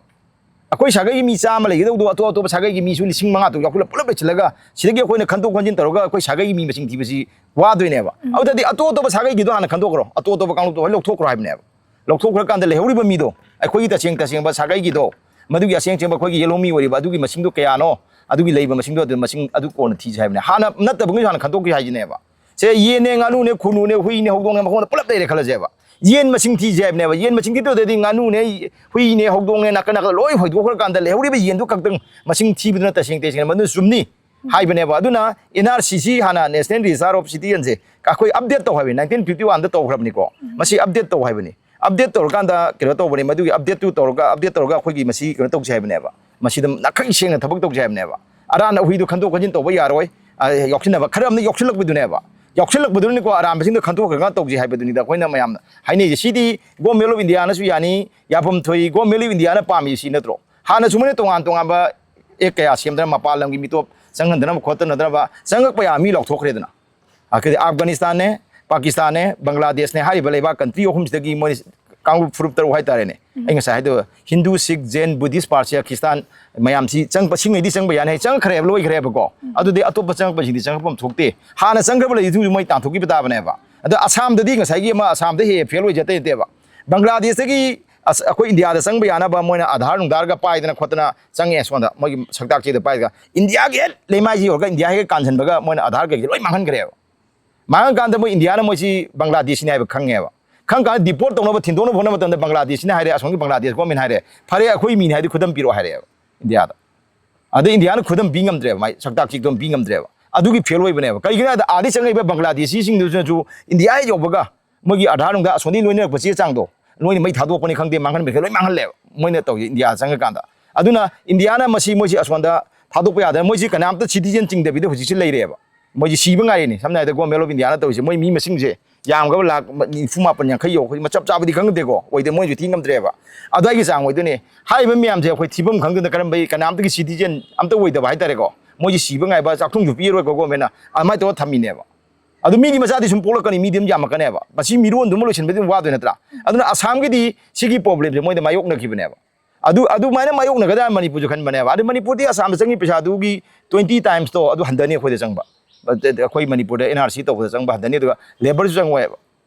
ꯑꯩꯈꯣꯏ ꯁꯥꯒꯩꯒꯤ ꯃꯤ ꯆꯥꯝꯃ ꯂꯩꯒꯗꯧꯗꯣ ꯑꯇꯣꯞ ꯑꯇꯣꯞꯄ ꯁꯥꯒꯩꯒꯤ ꯃꯤꯁꯨ ꯂꯤꯁꯤꯡ ꯃꯉꯥ ꯇꯔꯨꯛ ꯌꯥꯎꯈꯠꯂ ꯄꯨꯂꯞ ꯂꯩꯁꯤꯜꯂꯒ ꯁꯤꯗꯒꯤ ꯑꯩꯈꯣꯏꯅ ꯈꯟꯗꯣꯛ ꯈꯟꯖꯤꯟ ꯇꯧꯔꯒ ꯑꯩꯈꯣꯏ ꯁꯥꯒꯩꯒꯤ ꯃꯤ ꯃꯁꯤꯡ ꯊꯤꯕꯁꯤ ꯋꯥꯗꯣꯏꯅꯦꯕ꯫ ꯎꯝ꯫ ꯑꯗꯨꯗꯗꯤ ꯑꯇꯣꯞ ꯑꯇꯣꯞꯄ ꯁꯥꯒꯩꯒꯤꯗꯣ ꯍꯥꯟꯅ ꯈꯟꯗꯣꯛꯈ꯭ꯔꯣ, ꯑꯇꯣꯞ ꯑꯇꯣꯞꯄ ꯀꯥꯡꯂꯨꯞꯇꯣ ꯂꯣꯏ ꯂꯧꯊꯣꯛꯈ꯭ꯔꯣ ꯍꯥꯏꯕꯅꯦꯕ꯫ ꯂꯧꯊꯣꯛꯈ꯭ꯔꯀꯥꯟꯗ ꯂꯩꯍꯧꯔꯤꯕ ꯃꯤꯗꯣ, ꯑꯩꯈꯣꯏꯒꯤ ꯇꯁꯦꯡ ꯇꯁꯦꯡꯕ ꯁꯥꯒꯩꯒꯤꯗꯣ, ꯃꯗꯨꯒꯤ ꯑꯁꯦꯡ ꯑꯁꯦꯡꯕ ꯑꯩꯈꯣꯏꯒꯤ ꯌꯦꯜꯍꯧꯃꯤ ꯑꯣꯏꯔꯤꯕ ꯑꯗꯨꯒꯤ ꯃꯁꯤꯡꯗꯣ ꯀꯌꯥꯅꯣ, ꯑꯗꯨꯒꯤ ꯂꯩꯕ ꯃꯁꯤꯡꯗꯣ ꯑꯗꯨ ꯃꯁꯤꯡ ꯑꯗꯨ ꯀꯣꯟꯅ ꯊꯤꯁꯤ ꯍꯥꯏꯕꯅꯦ꯫ ꯍꯥꯟꯅ ꯅꯠꯇꯕꯉꯩꯁꯨ ꯍꯥꯟꯅ ꯈꯟꯗꯣꯛꯈꯤ ꯍꯥꯏꯁꯤꯅꯦꯕ꯫ ꯁꯦ ꯌꯦꯟꯅꯦ, ꯉꯥꯅꯨꯅꯦ, ꯈꯨꯅꯨꯅꯦ, ꯍꯨꯏꯅꯦ, ꯍꯧꯗꯣꯡꯅꯦ, ꯃꯈꯣꯡꯗ ꯄꯨꯂꯞ ꯂꯩꯔꯦ ꯈꯜꯂꯁꯦꯕ꯫ ꯌꯦꯟ ꯃꯁꯤꯡ ꯊꯤꯁꯦ ꯍꯥꯏꯕꯅꯦꯕ꯫ ꯌꯦꯟ ꯃꯁꯤꯡ ꯊꯤꯗꯧꯗꯗꯤ ꯉꯥꯅꯨꯅꯦ, ꯍꯨꯏꯅꯦ, ꯍꯧꯗꯣꯡꯅꯦ, ꯅꯥꯀꯟ ꯅꯥꯀꯟ ꯂꯣꯏ ꯍꯣꯏꯗꯣꯛꯈ꯭ꯔꯀꯥꯟꯗ ꯂꯩꯍꯧꯔꯤꯕ ꯌꯦꯟꯗꯨ ꯈꯛꯇꯪ ꯃꯁꯤꯡ ꯊꯤꯕꯗꯨꯅ ꯇꯁꯦꯡ ꯇꯁꯦꯡꯅ ꯃꯗꯨ ꯆꯨꯝꯅꯤ ꯍꯥꯏꯕꯅꯦꯕ꯫ ꯑꯗꯨꯅ N R C ꯁꯤ ꯍꯥꯟꯅ National Register of Citizen ꯁꯦ ꯑꯩꯈꯣꯏ update ꯇꯧ ꯍꯥꯏꯕꯅꯤ꯫ Nineteen fifty one ꯗ ꯇꯧꯈ꯭ꯔꯕꯅꯤꯀꯣ꯫ ꯃꯁꯤ update ꯇꯧ ꯍꯥꯏꯕꯅꯤ꯫ Update ꯇꯧꯔꯀꯥꯟꯗ ꯀꯩꯅꯣ ꯇꯧꯕꯅꯤ, ꯃꯗꯨꯒꯤ update ꯇꯨ ꯇꯧꯔꯒ, update ꯇꯧꯔꯒ ꯑꯩꯈꯣꯏꯒꯤ ꯃꯁꯤ ꯀꯩꯅꯣ ꯇꯧꯁꯦ ꯍꯥꯏꯕꯅꯦꯕ꯫ ꯃꯁꯤꯗ ꯅꯥꯈꯩ ꯁꯦꯡꯅ ꯊꯕꯛ ꯇꯧꯁꯦ ꯍꯥꯏꯕꯅꯦꯕ꯫ ꯑꯔꯥꯟꯕ ꯍꯨꯏꯗꯣ ꯈꯟꯗꯣꯛ ꯈꯟꯖꯤꯟ ꯇꯧꯕ ꯌꯥꯔꯣꯏ꯫ ꯑ, ꯌꯥꯎꯁꯤꯟꯅꯕ ꯈꯔ ꯑꯃꯅ ꯌꯥꯎꯁꯤꯜꯂꯛꯄꯗꯨꯅꯦꯕ꯫ ꯌꯥꯎꯁꯤꯜꯂꯛꯄꯗꯨꯅꯅꯤꯀꯣ ꯑꯔꯥꯟꯕꯁꯤꯡꯗꯣ ꯈꯟꯗꯣꯛꯈ꯭ꯔꯒ ꯇꯧꯁꯦ ꯍꯥꯏꯕꯗꯨꯅꯤꯗ ꯑꯩꯈꯣꯏꯅ ꯃꯌꯥꯝꯅ ꯍꯥꯏꯅꯩꯁꯦ꯫ ꯁꯤꯗꯤ Government of India ꯅꯁꯨ ꯌꯥꯅꯤ, ꯌꯥꯐꯝ ꯊꯣꯛꯏ, Government of India ꯅ ꯄꯥꯝꯃꯤ ꯁꯤ ꯅꯠꯇ꯭ꯔꯣ? ꯍꯥꯟꯅꯁꯨ ꯃꯣꯏꯅ ꯇꯣꯉꯥꯟ ꯇꯣꯉꯥꯟꯕ act ꯀꯌꯥ ꯁꯦꯝꯗꯅ, ꯃꯄꯥꯟ ꯂꯝꯒꯤ ꯃꯤꯇꯣꯞ ꯆꯪꯍꯟꯗꯅꯕ ꯈꯣꯠꯇꯅꯗꯅꯕ ꯆꯪꯉꯛꯄ ꯌꯥꯕ ꯃꯤ ꯂꯧꯊꯣꯛꯈ꯭ꯔꯦꯗꯅ꯫ ꯑꯗꯩ ꯑꯐꯒꯥꯅꯤꯁꯇꯥꯟꯅꯦ, ꯄꯥꯀꯤꯁꯇꯥꯟꯅꯦ, ꯕꯪꯒ꯭ꯂꯥꯗꯦꯁꯅꯦ ꯍꯥꯏꯔꯤꯕ ꯂꯩꯕꯥꯛ country ꯑꯍꯨꯝꯁꯤꯗꯒꯤ ꯃꯣꯏ ꯀꯥꯡꯂꯨꯞ ꯐꯨꯔꯨꯞ ꯇꯔꯨꯛ ꯍꯥꯏꯇꯥꯔꯦꯅꯦ꯫ ꯎꯝ꯫ ꯑꯩ ꯉꯁꯥꯏ ꯍꯥꯏꯗꯣ ꯍꯤꯟꯗꯨ, ꯁꯤꯈ, ꯖꯦꯟ, ꯕꯨꯙꯤꯁ, ꯄꯥꯔꯁꯤꯌꯥ, ꯈ꯭ꯔꯤꯁꯇꯥꯟ ꯃꯌꯥꯝꯁꯤ ꯆꯪꯕ, ꯁꯤꯡꯉꯩꯗꯤ ꯆꯪꯕ ꯌꯥꯅꯤ ꯍꯥꯏ, ꯆꯪꯈ꯭ꯔꯦꯕ, ꯂꯣꯏꯈ꯭ꯔꯦꯕꯀꯣ꯫ ꯎꯝ꯫ ꯑꯗꯨꯗꯤ ꯑꯇꯣꯞꯄ ꯆꯪꯉꯛꯄꯁꯤꯡꯗꯤ ꯆꯪꯉꯛꯐꯝ ꯊꯣꯛꯇꯦ꯫ ꯍꯥꯟꯅ ꯆꯪꯈ꯭ꯔꯕ ꯂꯩꯔꯤꯗꯨꯁꯨ ꯃꯣꯏ ꯇꯥꯟꯊꯣꯛꯈꯤꯕ ꯇꯥꯕꯅꯦꯕ꯫ ꯑꯗꯣ ꯑꯁꯥꯝꯗꯗꯤ ꯉꯁꯥꯏꯒꯤ ꯑꯃ ꯑꯁꯥꯝꯗ ꯍꯦꯛ ꯍꯦꯛ fail ꯑꯣꯏꯖ ꯇꯩ ꯅꯠꯇꯦꯕ꯫ ꯕꯪꯒ꯭ꯂꯥꯗꯦꯁꯇꯒꯤ ꯑꯁ, ꯑꯩꯈꯣꯏ ꯏꯟꯗꯤꯌꯥꯗ ꯆꯪꯕ ꯌꯥꯅꯕ ꯃꯣꯏꯅ ꯑꯥꯙꯥꯔ ꯅꯨꯡꯙꯥꯔꯒ ꯄꯥꯏꯗꯅ ꯈꯣꯠꯇꯅ ꯆꯪꯉꯦ ꯁꯣꯝꯗ꯫ ꯃꯣꯏꯒꯤ ꯁꯛꯇꯥꯛ ꯆꯦꯗ ꯄꯥꯏꯔꯒ ꯏꯟꯗꯤꯌꯥꯒꯤ ꯍꯦꯛ ꯂꯩꯃꯥꯏꯁꯤ ꯌꯧꯔꯒ ꯏꯟꯗꯤꯌꯥ ꯍꯦꯛ ꯀꯥꯟꯁꯤꯟꯕꯒ ꯃꯣꯏꯅ ꯑꯥꯙꯥꯔ ꯀꯩꯀꯩ ꯂꯣꯏ ꯃꯥꯡꯍꯟꯈ꯭ꯔꯦꯕ꯫ ꯃꯥꯡꯍꯟ ꯀꯥꯟꯗ ꯃꯣꯏ ꯏꯟꯗꯤꯌꯥꯅ ꯃꯣꯏꯁꯤ ꯕꯪꯒ꯭ꯂꯥꯗꯦꯁꯤꯅꯤ ꯍꯥꯏꯕ ꯈꯪꯉꯦꯕ꯫ ꯈꯪ ꯀꯥꯟꯗ deport ꯇꯧꯅꯕ, ꯊꯤꯟꯗꯣꯛꯅꯕ ꯍꯣꯠꯅꯕ ꯃꯇꯝꯗ ꯕꯪꯒ꯭ꯂꯥꯗꯦꯁꯤꯅ ꯍꯥꯏꯔꯦ, ꯑꯁꯣꯝꯒꯤ ꯕꯪꯒ꯭ꯂꯥꯗꯦꯁ government ꯍꯥꯏꯔꯦ, "ꯐꯔꯦ, ꯑꯩꯈꯣꯏ ꯃꯤꯅꯤ ꯍꯥꯏꯗꯤ ꯈꯨꯗꯝ ꯄꯤꯔꯛꯑꯣ" ꯍꯥꯏꯔꯛꯑꯦꯕ ꯏꯟꯗꯤꯌꯥꯗ꯫ ꯑꯗꯩ ꯏꯟꯗꯤꯌꯥꯅ ꯈꯨꯗꯝ ꯄꯤ ꯉꯝꯗ꯭ꯔꯦꯕ, ꯃꯥꯏ ꯁꯛꯇꯥꯛ ꯆꯤꯛꯇꯝ ꯄꯤ ꯉꯝꯗ꯭ꯔꯦꯕ꯫ ꯑꯗꯨꯒꯤ ꯐꯦꯜ ꯑꯣꯏꯕꯅꯦꯕ꯫ ꯀꯩꯒꯤꯅꯣ ꯍꯥꯏꯗ, ꯑꯥꯗꯒꯤ ꯆꯪꯉꯛꯏꯕ ꯕꯪꯒ꯭ꯂꯥꯗꯦꯁꯤꯁꯤꯡꯗꯨꯁꯨ ꯏꯟꯗꯤꯌꯥ ꯍꯦꯛ ꯌꯧꯕꯒ ꯃꯣꯏꯒꯤ ꯑꯥꯙꯥꯔ ꯅꯨꯡꯗ ꯑꯁꯣꯝꯗꯒꯤ ꯂꯣꯏꯅꯔꯛꯄ ꯆꯦ ꯆꯥꯡꯗꯣ ꯃꯣꯏꯅ ꯃꯩ ꯊꯥꯗꯣꯛꯄꯅꯤ ꯈꯪꯗꯦ, ꯃꯥꯡꯍꯟꯕꯅꯤ ꯈꯪꯗꯦ, ꯂꯣꯏ ꯃꯥꯡꯍꯜꯂꯦꯕ ꯃꯣꯏꯅ ꯇꯧꯔꯤ ꯏꯟꯗꯤꯌꯥ ꯆꯪꯉꯀꯥꯟꯗ꯫ ꯑꯗꯨꯅ ꯏꯟꯗꯤꯌꯥꯅ ꯃꯁꯤ, ꯃꯣꯏꯁꯤ ꯑꯁꯣꯝꯗ ꯊꯥꯗꯣꯛꯄ ꯌꯥꯗꯅ ꯃꯣꯏꯁꯤ ꯀꯅꯥꯝꯇ ꯁꯤꯇꯤꯖꯦꯟ ꯆꯤꯡꯗꯕꯤꯗ ꯍꯧꯖꯤꯛꯁꯤ ꯂꯩꯔꯦꯕ꯫ ꯃꯣꯏꯁꯤ ꯁꯤꯕ ꯉꯥꯏꯔꯤꯅꯤ꯫ ꯁꯝꯅ ꯍꯥꯏꯔꯕꯗ Government of India ꯅ ꯇꯧꯔꯤꯁꯦ, ꯃꯣꯏ ꯃꯤ ꯃꯁꯤꯡꯁꯦ ꯌꯥꯝꯈ꯭ꯔꯕ ꯂꯥꯛ ꯅꯤꯐꯨ ꯃꯥꯄꯟ, ꯌꯥꯡꯈꯩ ꯌꯧ, ꯑꯩꯈꯣꯏ ꯆꯞ ꯆꯥꯕꯗꯤ ꯈꯪꯗꯦꯀꯣ, ꯑꯣꯏꯗꯦ, ꯃꯣꯏꯁꯨ ꯊꯤ ꯉꯝꯗ꯭ꯔꯦꯕ꯫ ꯑꯗꯨꯋꯥꯏꯒꯤ ꯆꯥꯡ ꯑꯣꯏꯗꯣꯏꯅꯦ꯫ ꯍꯥꯏꯔꯤꯕ ꯃꯌꯥꯝꯁꯦ ꯑꯩꯈꯣꯏ ꯊꯤꯐꯝ ꯈꯪꯗꯅ ꯀꯔꯝꯕ ꯀꯅꯥꯝꯇꯒꯤ ꯁꯤꯇꯤꯖꯦꯟ ꯑꯝꯇ ꯑꯣꯏꯗꯕ ꯍꯥꯏꯇꯥꯔꯦꯀꯣ, ꯃꯣꯏꯁꯤ ꯁꯤꯕ ꯉꯥꯏꯕ, ꯆꯥꯛꯊꯨꯡꯁꯨ ꯄꯤꯔꯣꯏꯀꯣ government ꯅ, ꯑꯗꯨꯃꯥꯏꯅ ꯇꯧꯔ ꯊꯝꯃꯤꯅꯦꯕ꯫ ꯑꯗꯨ ꯃꯤꯗꯤ ꯃꯆꯥꯗꯤ ꯁꯨꯝ ꯄꯣꯛꯂꯛꯀꯅꯤ, ꯃꯤꯗꯤ ꯑꯗꯨꯝ ꯌꯥꯝꯃꯛꯀꯅꯦꯕ꯫ ꯃꯁꯤ ꯃꯤꯔꯣꯟꯗꯨꯃ ꯂꯣꯏꯁꯤꯟꯕꯗꯤ ꯑꯗꯨꯝ ꯋꯥꯗꯣꯏ ꯅꯠꯇ꯭ꯔꯥ? ꯑꯗꯨꯅ ꯑꯁꯥꯝꯒꯤꯗꯤ ꯁꯤꯒꯤ problem ꯁꯦ ꯃꯣꯏꯗ ꯃꯥꯌꯣꯛꯅꯈꯤꯕꯅꯦꯕ꯫ ꯑꯗꯨ, ꯑꯗꯨꯃꯥꯏꯅ ꯃꯥꯌꯣꯛꯅꯒꯗ꯭ꯔꯥ ꯃꯅꯤꯄꯨꯔꯁꯨ ꯈꯟꯕꯅꯦꯕ꯫ ꯑꯗꯨ ꯃꯅꯤꯄꯨꯔꯗꯤ ꯑꯁꯥꯝꯗ ꯆꯪꯉꯤ ꯄꯩꯁꯥꯗꯨꯒꯤ twenty times ꯇꯣ ꯑꯗꯨ ꯍꯟꯊꯅꯤ ꯑꯩꯈꯣꯏꯗ ꯆꯪꯕ꯫ ꯑꯩꯈꯣꯏ ꯃꯅꯤꯄꯨꯔꯗ N R C ꯇꯧꯕꯗ ꯆꯪꯕ ꯍꯟꯊꯅꯤ, ꯑꯗꯨꯒ labour ꯁꯨ ꯆꯪꯉꯣꯏꯕ꯫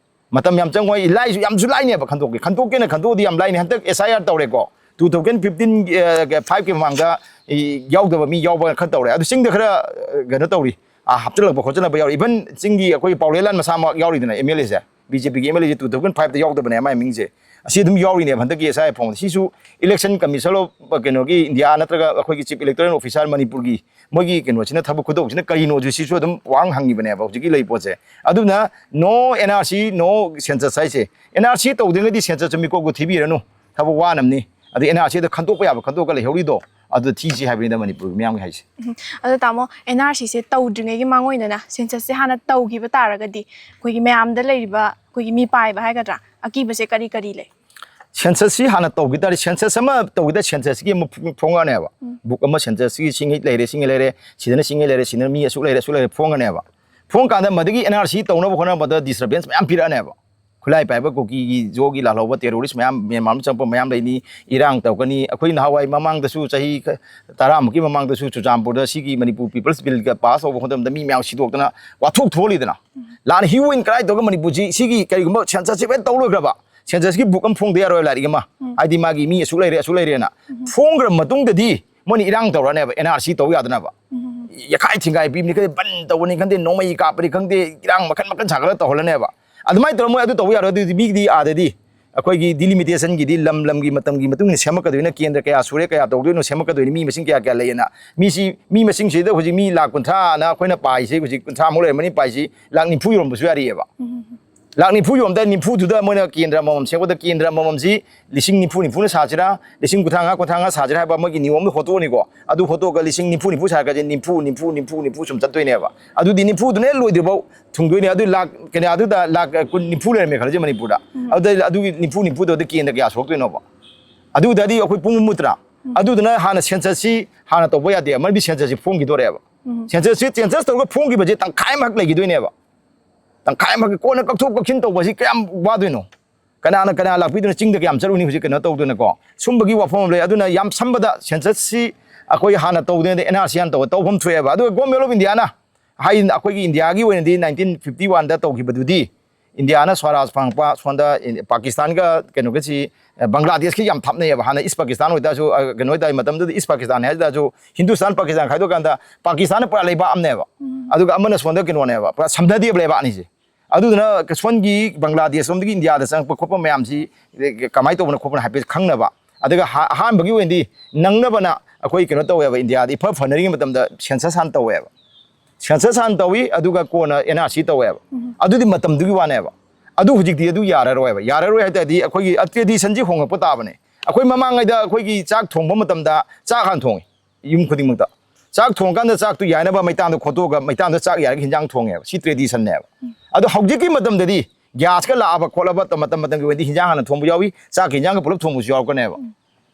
ꯃꯇꯝ ꯌꯥꯝ ꯆꯪꯉꯣꯏ, ꯂꯥꯏꯁꯨ, ꯌꯥꯝꯁꯨ ꯂꯥꯏꯅꯦꯕ ꯈꯟꯗꯣꯛꯀꯦ꯫ ꯈꯟꯗꯣꯛꯀꯦꯅ ꯈꯟꯗꯣꯛꯑꯗꯤ ꯌꯥꯝ ꯂꯥꯏꯅꯤ꯫ ꯍꯟꯗꯛ S I R ꯇꯧꯔꯦꯀꯣ, two thousand fifteen, ꯑ, five ꯀꯤ ꯃꯃꯥꯡꯗ ꯌꯥꯎꯗꯕ ꯃꯤ ꯌꯥꯎꯕ ꯈꯔ ꯇꯧꯔꯦ꯫ ꯑꯗꯨ ꯆꯤꯡꯗ ꯈꯔ, ꯑ, ꯀꯩꯅꯣ ꯇꯧꯔꯤ, ꯑ, ꯍꯥꯞꯆꯤꯜꯂꯛꯄ ꯈꯣꯠꯆꯤꯜꯂꯛꯄ ꯌꯥꯎꯔꯤ꯫ Even ꯆꯤꯡꯒꯤ ꯑꯩꯈꯣꯏ ꯄꯥꯎꯔꯦꯂꯥꯟ ꯃꯁꯥꯃꯛ ꯌꯥꯎꯔꯤꯗꯅ, M L A say, B J P ꯒꯤ M L A say two thousand five ꯇ ꯌꯥꯎꯗꯕꯅꯦ ꯃꯥꯏ ꯃꯤꯡꯁꯦ꯫ ꯑꯁꯤ ꯑꯗꯨꯝ ꯌꯥꯎꯔꯤꯅꯦꯕ ꯍꯟꯗꯛꯀꯤ S I R ꯐꯣꯡꯕꯗ꯫ ꯁꯤꯁꯨ Election Commission of ꯀꯩꯅꯣꯒꯤ ꯏꯟꯗꯤꯌꯥ ꯅꯠꯇ꯭ꯔꯒ ꯑꯩꯈꯣꯏꯒꯤ Chief Electoral Officer ꯃꯅꯤꯄꯨꯔꯒꯤ ꯃꯣꯏꯒꯤ ꯀꯩꯅꯣꯁꯤꯅ, ꯊꯕꯛ ꯈꯨꯇꯧꯁꯤꯅ ꯀꯔꯤꯅꯣꯁꯦ ꯁꯤꯁꯨ ꯑꯗꯨꯝ ꯋꯥꯍꯪ ꯍꯪꯉꯤꯕꯅꯦꯕ ꯍꯧꯖꯤꯛꯀꯤ ꯂꯩ ꯄꯣꯠꯁꯦ꯫ ꯑꯗꯨꯅ no N R C, no census ꯍꯥꯏꯁꯦ꯫ N R C ꯇꯧꯗ꯭ꯔꯤꯉꯩꯗꯤ census ꯃꯤꯀꯣꯛꯇꯣ ꯊꯤꯕꯤꯔꯅꯨ, ꯊꯕꯛ ꯋꯥꯅꯕꯅꯤ꯫ ꯑꯗꯩ N R C ꯗ ꯈꯟꯗꯣꯛꯄ ꯌꯥꯕ ꯈꯟꯗꯣꯛꯑꯒ ꯂꯩꯍꯧꯔꯤꯗꯣ, ꯑꯗꯨ ꯊꯤꯁꯤ ꯍꯥꯏꯕꯅꯤꯗ ꯃꯅꯤꯄꯨꯔꯒꯤ ꯃꯤꯌꯥꯝꯒꯤ ꯍꯥꯏꯁꯦ꯫ ꯎꯝ꯫ ꯑꯗꯣ ꯇꯥꯃꯣ, N R C ꯁꯦ ꯇꯧꯗ꯭ꯔꯤꯉꯩꯒꯤ ꯃꯥꯡꯑꯣꯏꯅꯅ census ꯁꯦ ꯍꯥꯟꯅ ꯇꯧꯈꯤꯕ ꯇꯥꯔꯒꯗꯤ ꯑꯩꯈꯣꯏꯒꯤ ꯃꯌꯥꯝꯗ ꯂꯩꯔꯤꯕ ꯑꯩꯈꯣꯏꯒꯤ ꯃꯤꯄꯥꯏꯕ ꯍꯥꯏꯒꯗ꯭ꯔꯥ, ꯑꯀꯤꯕꯁꯦ ꯀꯔꯤ ꯀꯔꯤ ꯂꯩ? Census ꯁꯤ ꯍꯥꯟꯅ ꯇꯧꯈꯤ ꯇꯥꯔꯗꯤ, census ꯑꯃ ꯇꯧꯈꯤ ꯇꯥꯔꯗꯤ census ꯀꯤ ꯑꯃ ꯐꯣꯡ-, ꯐꯣꯡꯉꯛꯑꯅꯦꯕ꯫ Book ꯑꯃ census ꯀꯤ ꯁꯤꯡꯉꯩ ꯂꯩꯔꯦ, ꯁꯤꯡꯉꯩ ꯂꯩꯔꯦ, ꯁꯤꯗꯅ ꯁꯤꯡꯉꯩ ꯂꯩꯔꯦ, ꯁꯤꯗꯅ ꯃꯤ ꯑꯁꯨꯛ ꯂꯩꯔꯦ, ꯑꯁꯨꯛ ꯂꯩꯔꯦ ꯐꯣꯡꯉꯅꯦꯕ꯫ ꯐꯣꯡꯀꯥꯟꯗ ꯃꯗꯨꯒꯤ N R C ꯇꯧꯅꯕ ꯍꯣꯠꯅꯕꯗ disturbance ꯃꯌꯥꯝ ꯄꯤꯔꯛꯑꯅꯦꯕ꯫ ꯈꯨꯠꯂꯥꯏ ꯄꯥꯏꯕ ꯀꯨꯀꯤꯒꯤ ꯖꯣꯒꯤ ꯂꯥꯜꯍꯧꯕ terrorist ꯃꯌꯥꯝ ꯃ꯭ꯌꯥꯟꯃꯥꯔꯗ ꯆꯪꯉꯛꯄ ꯃꯌꯥꯝ ꯂꯩꯅꯤ, ꯏꯔꯥꯡ ꯇꯧꯔꯛꯀꯅꯤ꯫ ꯑꯩꯈꯣꯏ ꯅꯍꯥꯟꯋꯥꯏ ꯃꯃꯥꯡꯗꯁꯨ ꯆꯍꯤ ꯈ-, ꯇꯔꯥꯃꯨꯛꯀꯤ ꯃꯃꯥꯡꯗꯁꯨ ꯆꯨꯔꯆꯥꯟꯄꯨꯔꯗ ꯁꯤꯒꯤ ꯃꯅꯤꯄꯨꯔ People's Bill ꯒ pass ꯇꯧꯕ ꯃꯇꯝꯗ ꯃꯤ ꯃꯌꯥꯝ ꯁꯤꯗꯣꯛꯇꯅ ꯋꯥꯊꯣꯛ ꯊꯣꯛꯍꯜꯂꯤꯗꯅ꯫ ꯂꯥꯟꯅ ꯍ꯭ꯌꯨ ꯑꯦꯟ ꯀ꯭ꯔꯥꯏ ꯇꯧꯔꯒ ꯃꯅꯤꯄꯨꯔꯁꯤ ꯁꯤꯒꯤ ꯀꯔꯤꯒꯨꯝꯕ census ꯁꯤ ꯐꯖꯅ ꯇꯧ ꯂꯣꯏꯈ꯭ꯔꯕ, census ꯀꯤ book ꯑꯃ ꯐꯣꯡꯗ ꯌꯥꯔꯣꯏ, ꯂꯥꯏꯔꯤꯛ ꯑꯃ꯫ ꯍꯥꯏꯗꯤ ꯃꯥꯒꯤ ꯃꯤ ꯑꯁꯨꯛ ꯂꯩꯔꯦ, ꯑꯁꯨꯛ ꯂꯩꯔꯦꯅ꯫ ꯐꯣꯡꯈ꯭ꯔ ꯃꯇꯨꯡꯗꯗꯤ ꯃꯣꯏꯅ ꯏꯔꯥꯡ ꯇꯧꯔꯛꯑꯅꯦꯕ, N R C ꯇꯧ ꯌꯥꯗꯅꯕ꯫ ꯌꯥꯈꯥꯏ ꯊꯤꯡꯒꯥꯏ ꯄꯤꯕꯅꯤ ꯈꯪꯗꯦ, ꯕꯟ ꯇꯧꯕꯅꯤ ꯈꯪꯗꯦ, ꯅꯣꯡꯃꯩ ꯀꯥꯞꯄꯅꯤ ꯈꯪꯗꯦ, ꯏꯔꯥꯡ ꯃꯈꯜ ꯃꯈꯜ ꯁꯥꯒꯠꯂꯒ ꯇꯧꯍꯜꯂꯅꯦꯕ꯫ ꯑꯗꯨꯃꯥꯏꯅ ꯇꯧꯔ ꯃꯣꯏ ꯑꯗꯨ ꯇꯧꯕ ꯌꯥꯔꯣꯏ꯫ ꯑꯗꯨꯗꯤ ꯃꯤꯒꯤꯗꯤ ꯑꯥꯗꯗꯤ ꯑꯩꯈꯣꯏꯒꯤ ꯗꯤꯂꯤꯃꯤꯇꯦꯁꯟꯒꯤꯗꯤ ꯂꯝ ꯂꯝꯒꯤ ꯃꯇꯝꯒꯤ ꯃꯇꯨꯡ ꯏꯟꯅ ꯁꯦꯝꯃꯛꯀꯗꯣꯏꯅ, ꯀꯦꯟꯗ꯭ꯔ ꯀꯌꯥ ꯁꯨꯔꯦ, ꯀꯌꯥ ꯇꯧꯗꯣꯏꯅꯣ, ꯁꯦꯝꯃꯛꯀꯗꯣꯏꯅꯤ, ꯃꯤ ꯃꯁꯤꯡ ꯀꯌꯥ ꯀꯌꯥ ꯂꯩꯌꯦꯅ꯫ ꯃꯤꯁꯤ, ꯃꯤ ꯃꯁꯤꯡꯁꯤꯗ ꯍꯧꯖꯤꯛ ꯃꯤ ꯂꯥꯛ ꯀꯨꯟꯊ꯭ꯔꯥꯅ ꯑꯩꯈꯣꯏꯅ ꯄꯥꯏꯁꯦ, ꯍꯧꯖꯤꯛ ꯀꯨꯟꯊ꯭ꯔꯥꯃꯨꯛ ꯂꯩꯔꯝꯃꯅꯤ ꯄꯥꯏꯁꯤ, ꯂꯥꯛ ꯅꯤꯐꯨ ꯌꯧꯔꯝꯕꯁꯨ ꯌꯥꯔꯤꯑꯕ꯫ ꯂꯥꯛ ꯅꯤꯐꯨ ꯌꯧꯔꯝꯗꯥꯏ ꯅꯤꯐꯨꯗꯨꯗ ꯃꯣꯏꯅ ꯀꯦꯟꯗ꯭ꯔ ꯑꯃꯃꯝ ꯁꯦꯝꯕꯗ, ꯀꯦꯟꯗ꯭ꯔ ꯑꯃꯃꯝꯁꯤ ꯂꯤꯁꯤꯡ ꯅꯤꯐꯨ ꯅꯤꯐꯨꯅ ꯁꯥꯁꯤꯔꯥ, ꯂꯤꯁꯤꯡ ꯀꯨꯟꯊ꯭ꯔꯥ ꯃꯉꯥ ꯀꯨꯟꯊ꯭ꯔꯥ ꯃꯉꯥ ꯁꯥꯁꯤꯔꯥ ꯍꯥꯏꯕ ꯃꯣꯏꯒꯤ ꯅꯤꯌꯣꯝꯗꯣ ꯍꯣꯠꯇꯣꯛꯑꯅꯤꯀꯣ꯫ ꯑꯗꯨ ꯍꯣꯠꯇꯣꯛꯑꯒ ꯂꯤꯁꯤꯡ ꯅꯤꯐꯨ ꯅꯤꯐꯨ ꯁꯥꯔꯒꯗꯤ ꯅꯤꯐꯨ, ꯅꯤꯐꯨ, ꯅꯤꯐꯨ, ꯅꯤꯐꯨ ꯁꯨꯝ ꯆꯠꯇꯣꯏꯅꯦꯕ꯫ ꯑꯗꯨꯗꯤ ꯅꯤꯐꯨꯗꯨꯅ ꯍꯦꯛ ꯂꯣꯏꯗ꯭ꯔꯤꯐꯥꯎ ꯊꯨꯡꯗꯣꯏꯅꯦ꯫ ꯑꯗꯨ ꯂꯥꯛ, ꯀꯩꯅꯣ, ꯑꯗꯨꯗ ꯂꯥꯛ ꯀꯨꯟ, ꯅꯤꯐꯨ ꯂꯩꯔꯝꯃꯦ ꯈꯜꯂꯁꯤ ꯃꯅꯤꯄꯨꯔꯗ꯫ ꯑꯗꯨꯗ ꯑꯗꯨꯒꯤ ꯅꯤꯐꯨ ꯅꯤꯐꯨꯗꯣ ꯑꯗꯨ ꯀꯦꯟꯗ꯭ꯔ ꯀꯌꯥ ꯁꯨꯔꯛꯇꯣꯏꯅꯣꯕ? ꯑꯗꯨꯗꯗꯤ ꯑꯩꯈꯣꯏ ꯄꯨꯡ ꯃꯨꯠꯇ꯭ꯔꯥ? ꯑꯗꯨꯗꯨꯅ ꯍꯥꯟꯅ ꯁꯦꯟꯁꯁꯁꯤ ꯍꯥꯟꯅ ꯇꯧꯕ ꯌꯥꯗꯦ꯫ ꯃꯔꯝꯗꯤ ꯁꯦꯟꯁꯁꯁꯤ ꯐꯣꯡꯈꯤꯗꯣꯔꯦꯕ꯫ ꯁꯦꯟꯁꯁꯁꯤ, ꯁꯦꯟꯁꯁ ꯇꯧꯔꯒ ꯐꯣꯡꯈꯤꯕꯁꯦ ꯇꯪꯈꯥꯏ ꯑꯃꯈꯛ ꯂꯩꯈꯤꯗꯣꯏꯅꯦꯕ꯫ ꯇꯪꯈꯥꯏ ꯑꯃꯈꯛ ꯀꯣꯟꯅ ꯀꯛꯊꯣꯛ ꯀꯛꯁꯤꯟ ꯇꯧꯕꯁꯤ ꯀꯌꯥꯝ ꯋꯥꯗꯣꯏꯅꯣ? ꯀꯅꯥꯅ ꯀꯅꯥ ꯂꯥꯛꯄꯤꯗꯣꯏꯅꯣ? ꯆꯤꯡꯗ ꯀꯌꯥꯝ ꯆꯠꯂꯨꯅꯤ ꯍꯧꯖꯤꯛ ꯀꯩꯅꯣ ꯇꯧꯗꯣꯏꯅꯀꯣ? ꯁꯨꯝꯕꯒꯤ ꯋꯥꯐꯝ ꯑꯃ ꯂꯩ꯫ ꯑꯗꯨꯅ ꯌꯥꯝ ꯁꯝꯕꯗ ꯁꯦꯟꯁꯁꯁꯤ ꯑꯩꯈꯣꯏ ꯍꯥꯟꯅ ꯇꯧꯗ꯭ꯔꯤꯉꯩꯗ ꯑꯦꯟ ꯑꯥꯔ ꯁꯤ ꯍꯥꯟꯅ ꯇꯧꯕ, ꯇꯧꯐꯝ ꯊꯣꯛꯑꯦꯕ꯫ ꯑꯗꯨꯒ ꯒꯣꯔꯃꯦꯟ ꯑꯣꯐ ꯏꯟꯗꯤꯌꯥꯅ ꯍꯥꯏ, ꯑꯩꯈꯣꯏꯒꯤ ꯏꯟꯗꯤꯌꯥꯒꯤ ꯑꯣꯏꯅꯗꯤ ꯅꯥꯏꯟꯇꯤꯟ ꯐꯤꯐꯇꯤ ꯋꯥꯟꯗ ꯇꯧꯈꯤꯕꯗꯨꯗꯤ ꯏꯟꯗꯤꯌꯥꯅ ꯁ꯭ꯋꯥꯔꯥꯖ ꯐꯪꯉꯛꯄ, ꯁꯣꯝꯗ ꯏꯟ-, ꯄꯥꯀꯤꯁꯇꯥꯟꯒ ꯀꯩꯅꯣꯒꯁꯤ, ꯑ, ꯕꯪꯒ꯭ꯂꯥꯗꯦꯁꯀꯤ ꯌꯥꯝ ꯊꯥꯞꯅꯩꯑꯕ꯫ ꯍꯥꯟꯅ ꯏꯁ ꯄꯥꯀꯤꯁꯇꯥꯟ ꯑꯣꯏꯇꯥꯔꯁꯨ, ꯑ, ꯀꯩꯅꯣ ꯑꯣꯏꯇꯥꯔꯗꯤ ꯃꯇꯝꯗꯨꯗ ꯏꯁ ꯄꯥꯀꯤꯁꯇꯥꯟ ꯍꯥꯏ ꯇꯥꯔꯁꯨ, ꯍꯤꯟꯗꯨꯁꯇꯥꯟ ꯄꯥꯀꯤꯁꯇꯥꯟ ꯈꯥꯏꯗꯣꯛꯀꯥꯟꯗ ꯄꯥꯀꯤꯁꯇꯥꯟꯅ ꯄꯨꯔꯥ ꯂꯩꯕꯥꯛ ꯑꯃꯅꯦꯕ꯫ ꯑꯗꯨꯒ ꯑꯃꯅ ꯁꯣꯝꯗ ꯀꯩꯅꯣꯅꯦꯕ, ꯄꯨꯔꯥ ꯁꯝꯅꯗꯦꯕ ꯂꯩꯕꯥꯛ ꯑꯅꯤꯁꯦ꯫ ꯑꯗꯨꯗꯨꯅ ꯁꯣꯝꯒꯤ ꯕꯪꯒ꯭ꯂꯥꯗꯦꯁ ꯂꯣꯝꯗꯒꯤ ꯏꯟꯗꯤꯌꯥꯗ ꯆꯪꯉꯛꯄ ꯈꯣꯠꯄ ꯃꯌꯥꯝꯁꯤ ꯀꯃꯥꯏꯅ ꯇꯧꯕꯅꯣ ꯈꯣꯠꯄꯅꯣ ꯍꯥꯏꯐꯦꯠ ꯈꯪꯅꯕ꯫ ꯑꯗꯨꯒ ꯍꯥ-, ꯑꯍꯥꯟꯕꯒꯤ ꯑꯣꯏꯅꯗꯤ ꯅꯪꯅꯕꯅ ꯑꯩꯈꯣꯏ ꯀꯩꯅꯣ ꯇꯧꯋꯦꯕ, ꯏꯟꯗꯤꯌꯥꯗ ꯏꯐ ꯐꯅꯔꯤꯉꯩ ꯃꯇꯝꯗ ꯁꯦꯟꯁꯁ ꯍꯥꯟꯅ ꯇꯧꯋꯦꯕ꯫ ꯁꯦꯟꯁꯁ ꯍꯥꯟꯅ ꯇꯧꯏ, ꯑꯗꯨꯒ ꯀꯣꯟꯅ ꯑꯦꯟ ꯑꯥꯔ ꯁꯤ ꯇꯧꯋꯦꯕ꯫ ꯑꯗꯨꯗꯤ ꯃꯇꯝꯗꯨꯒꯤ ꯋꯥꯅꯦꯕ꯫ ꯑꯗꯨ ꯍꯧꯖꯤꯛꯇꯤ ꯑꯗꯨ ꯌꯥꯔꯔꯣꯏꯕ꯫ ꯌꯥꯔꯔꯣꯏ ꯍꯥꯏ ꯇꯥꯔꯗꯤ ꯑꯩꯈꯣꯏꯒꯤ ꯇ꯭ꯔꯦꯗꯤꯁꯟꯁꯤ ꯍꯣꯡꯉꯛꯄ ꯇꯥꯕꯅꯦ꯫ ꯑꯩꯈꯣꯏ ꯃꯃꯥꯡꯉꯩꯗ ꯑꯩꯈꯣꯏꯒꯤ ꯆꯥꯛ ꯊꯣꯡꯕ ꯃꯇꯝꯗ ꯆꯥꯛ ꯍꯥꯟꯅ ꯊꯣꯡꯉꯤ꯫ ꯌꯨꯝ ꯈꯨꯗꯤꯡꯃꯛꯇ꯫ ꯆꯥꯛ ꯊꯣꯡꯉꯀꯥꯟꯗ ꯆꯥꯛꯇꯨ ꯌꯥꯏꯅꯕ ꯃꯩꯇꯥꯟꯗꯣ ꯈꯣꯠꯇꯣꯛꯑꯒ ꯃꯩꯇꯥꯟꯗꯣ ꯆꯥꯛ ꯌꯥꯏꯔꯒ ꯍꯤꯟꯖꯥꯡ ꯊꯣꯡꯉꯦꯕ꯫ ꯁꯤ ꯇ꯭ꯔꯦꯗꯤꯁꯟꯅꯦꯕ꯫ ꯑꯗꯣ ꯍꯧꯖꯤꯛꯀꯤ ꯃꯇꯝꯗꯗꯤ ꯒ꯭ꯌꯥꯁꯀ ꯂꯥꯛꯑꯕ ꯈꯣꯠꯂꯕ ꯃꯇꯝ ꯃꯇꯝꯒꯤ ꯑꯣꯏꯅꯗꯤ ꯍꯤꯟꯖꯥꯡ ꯍꯥꯟꯅ ꯊꯣꯡꯕ ꯌꯥꯎꯏ, ꯆꯥꯛꯀ ꯍꯤꯟꯖꯥꯡꯒ ꯄꯨꯂꯞ ꯊꯣꯡꯕꯁꯨ ꯌꯥꯎꯔꯛꯀꯅꯦꯕ꯫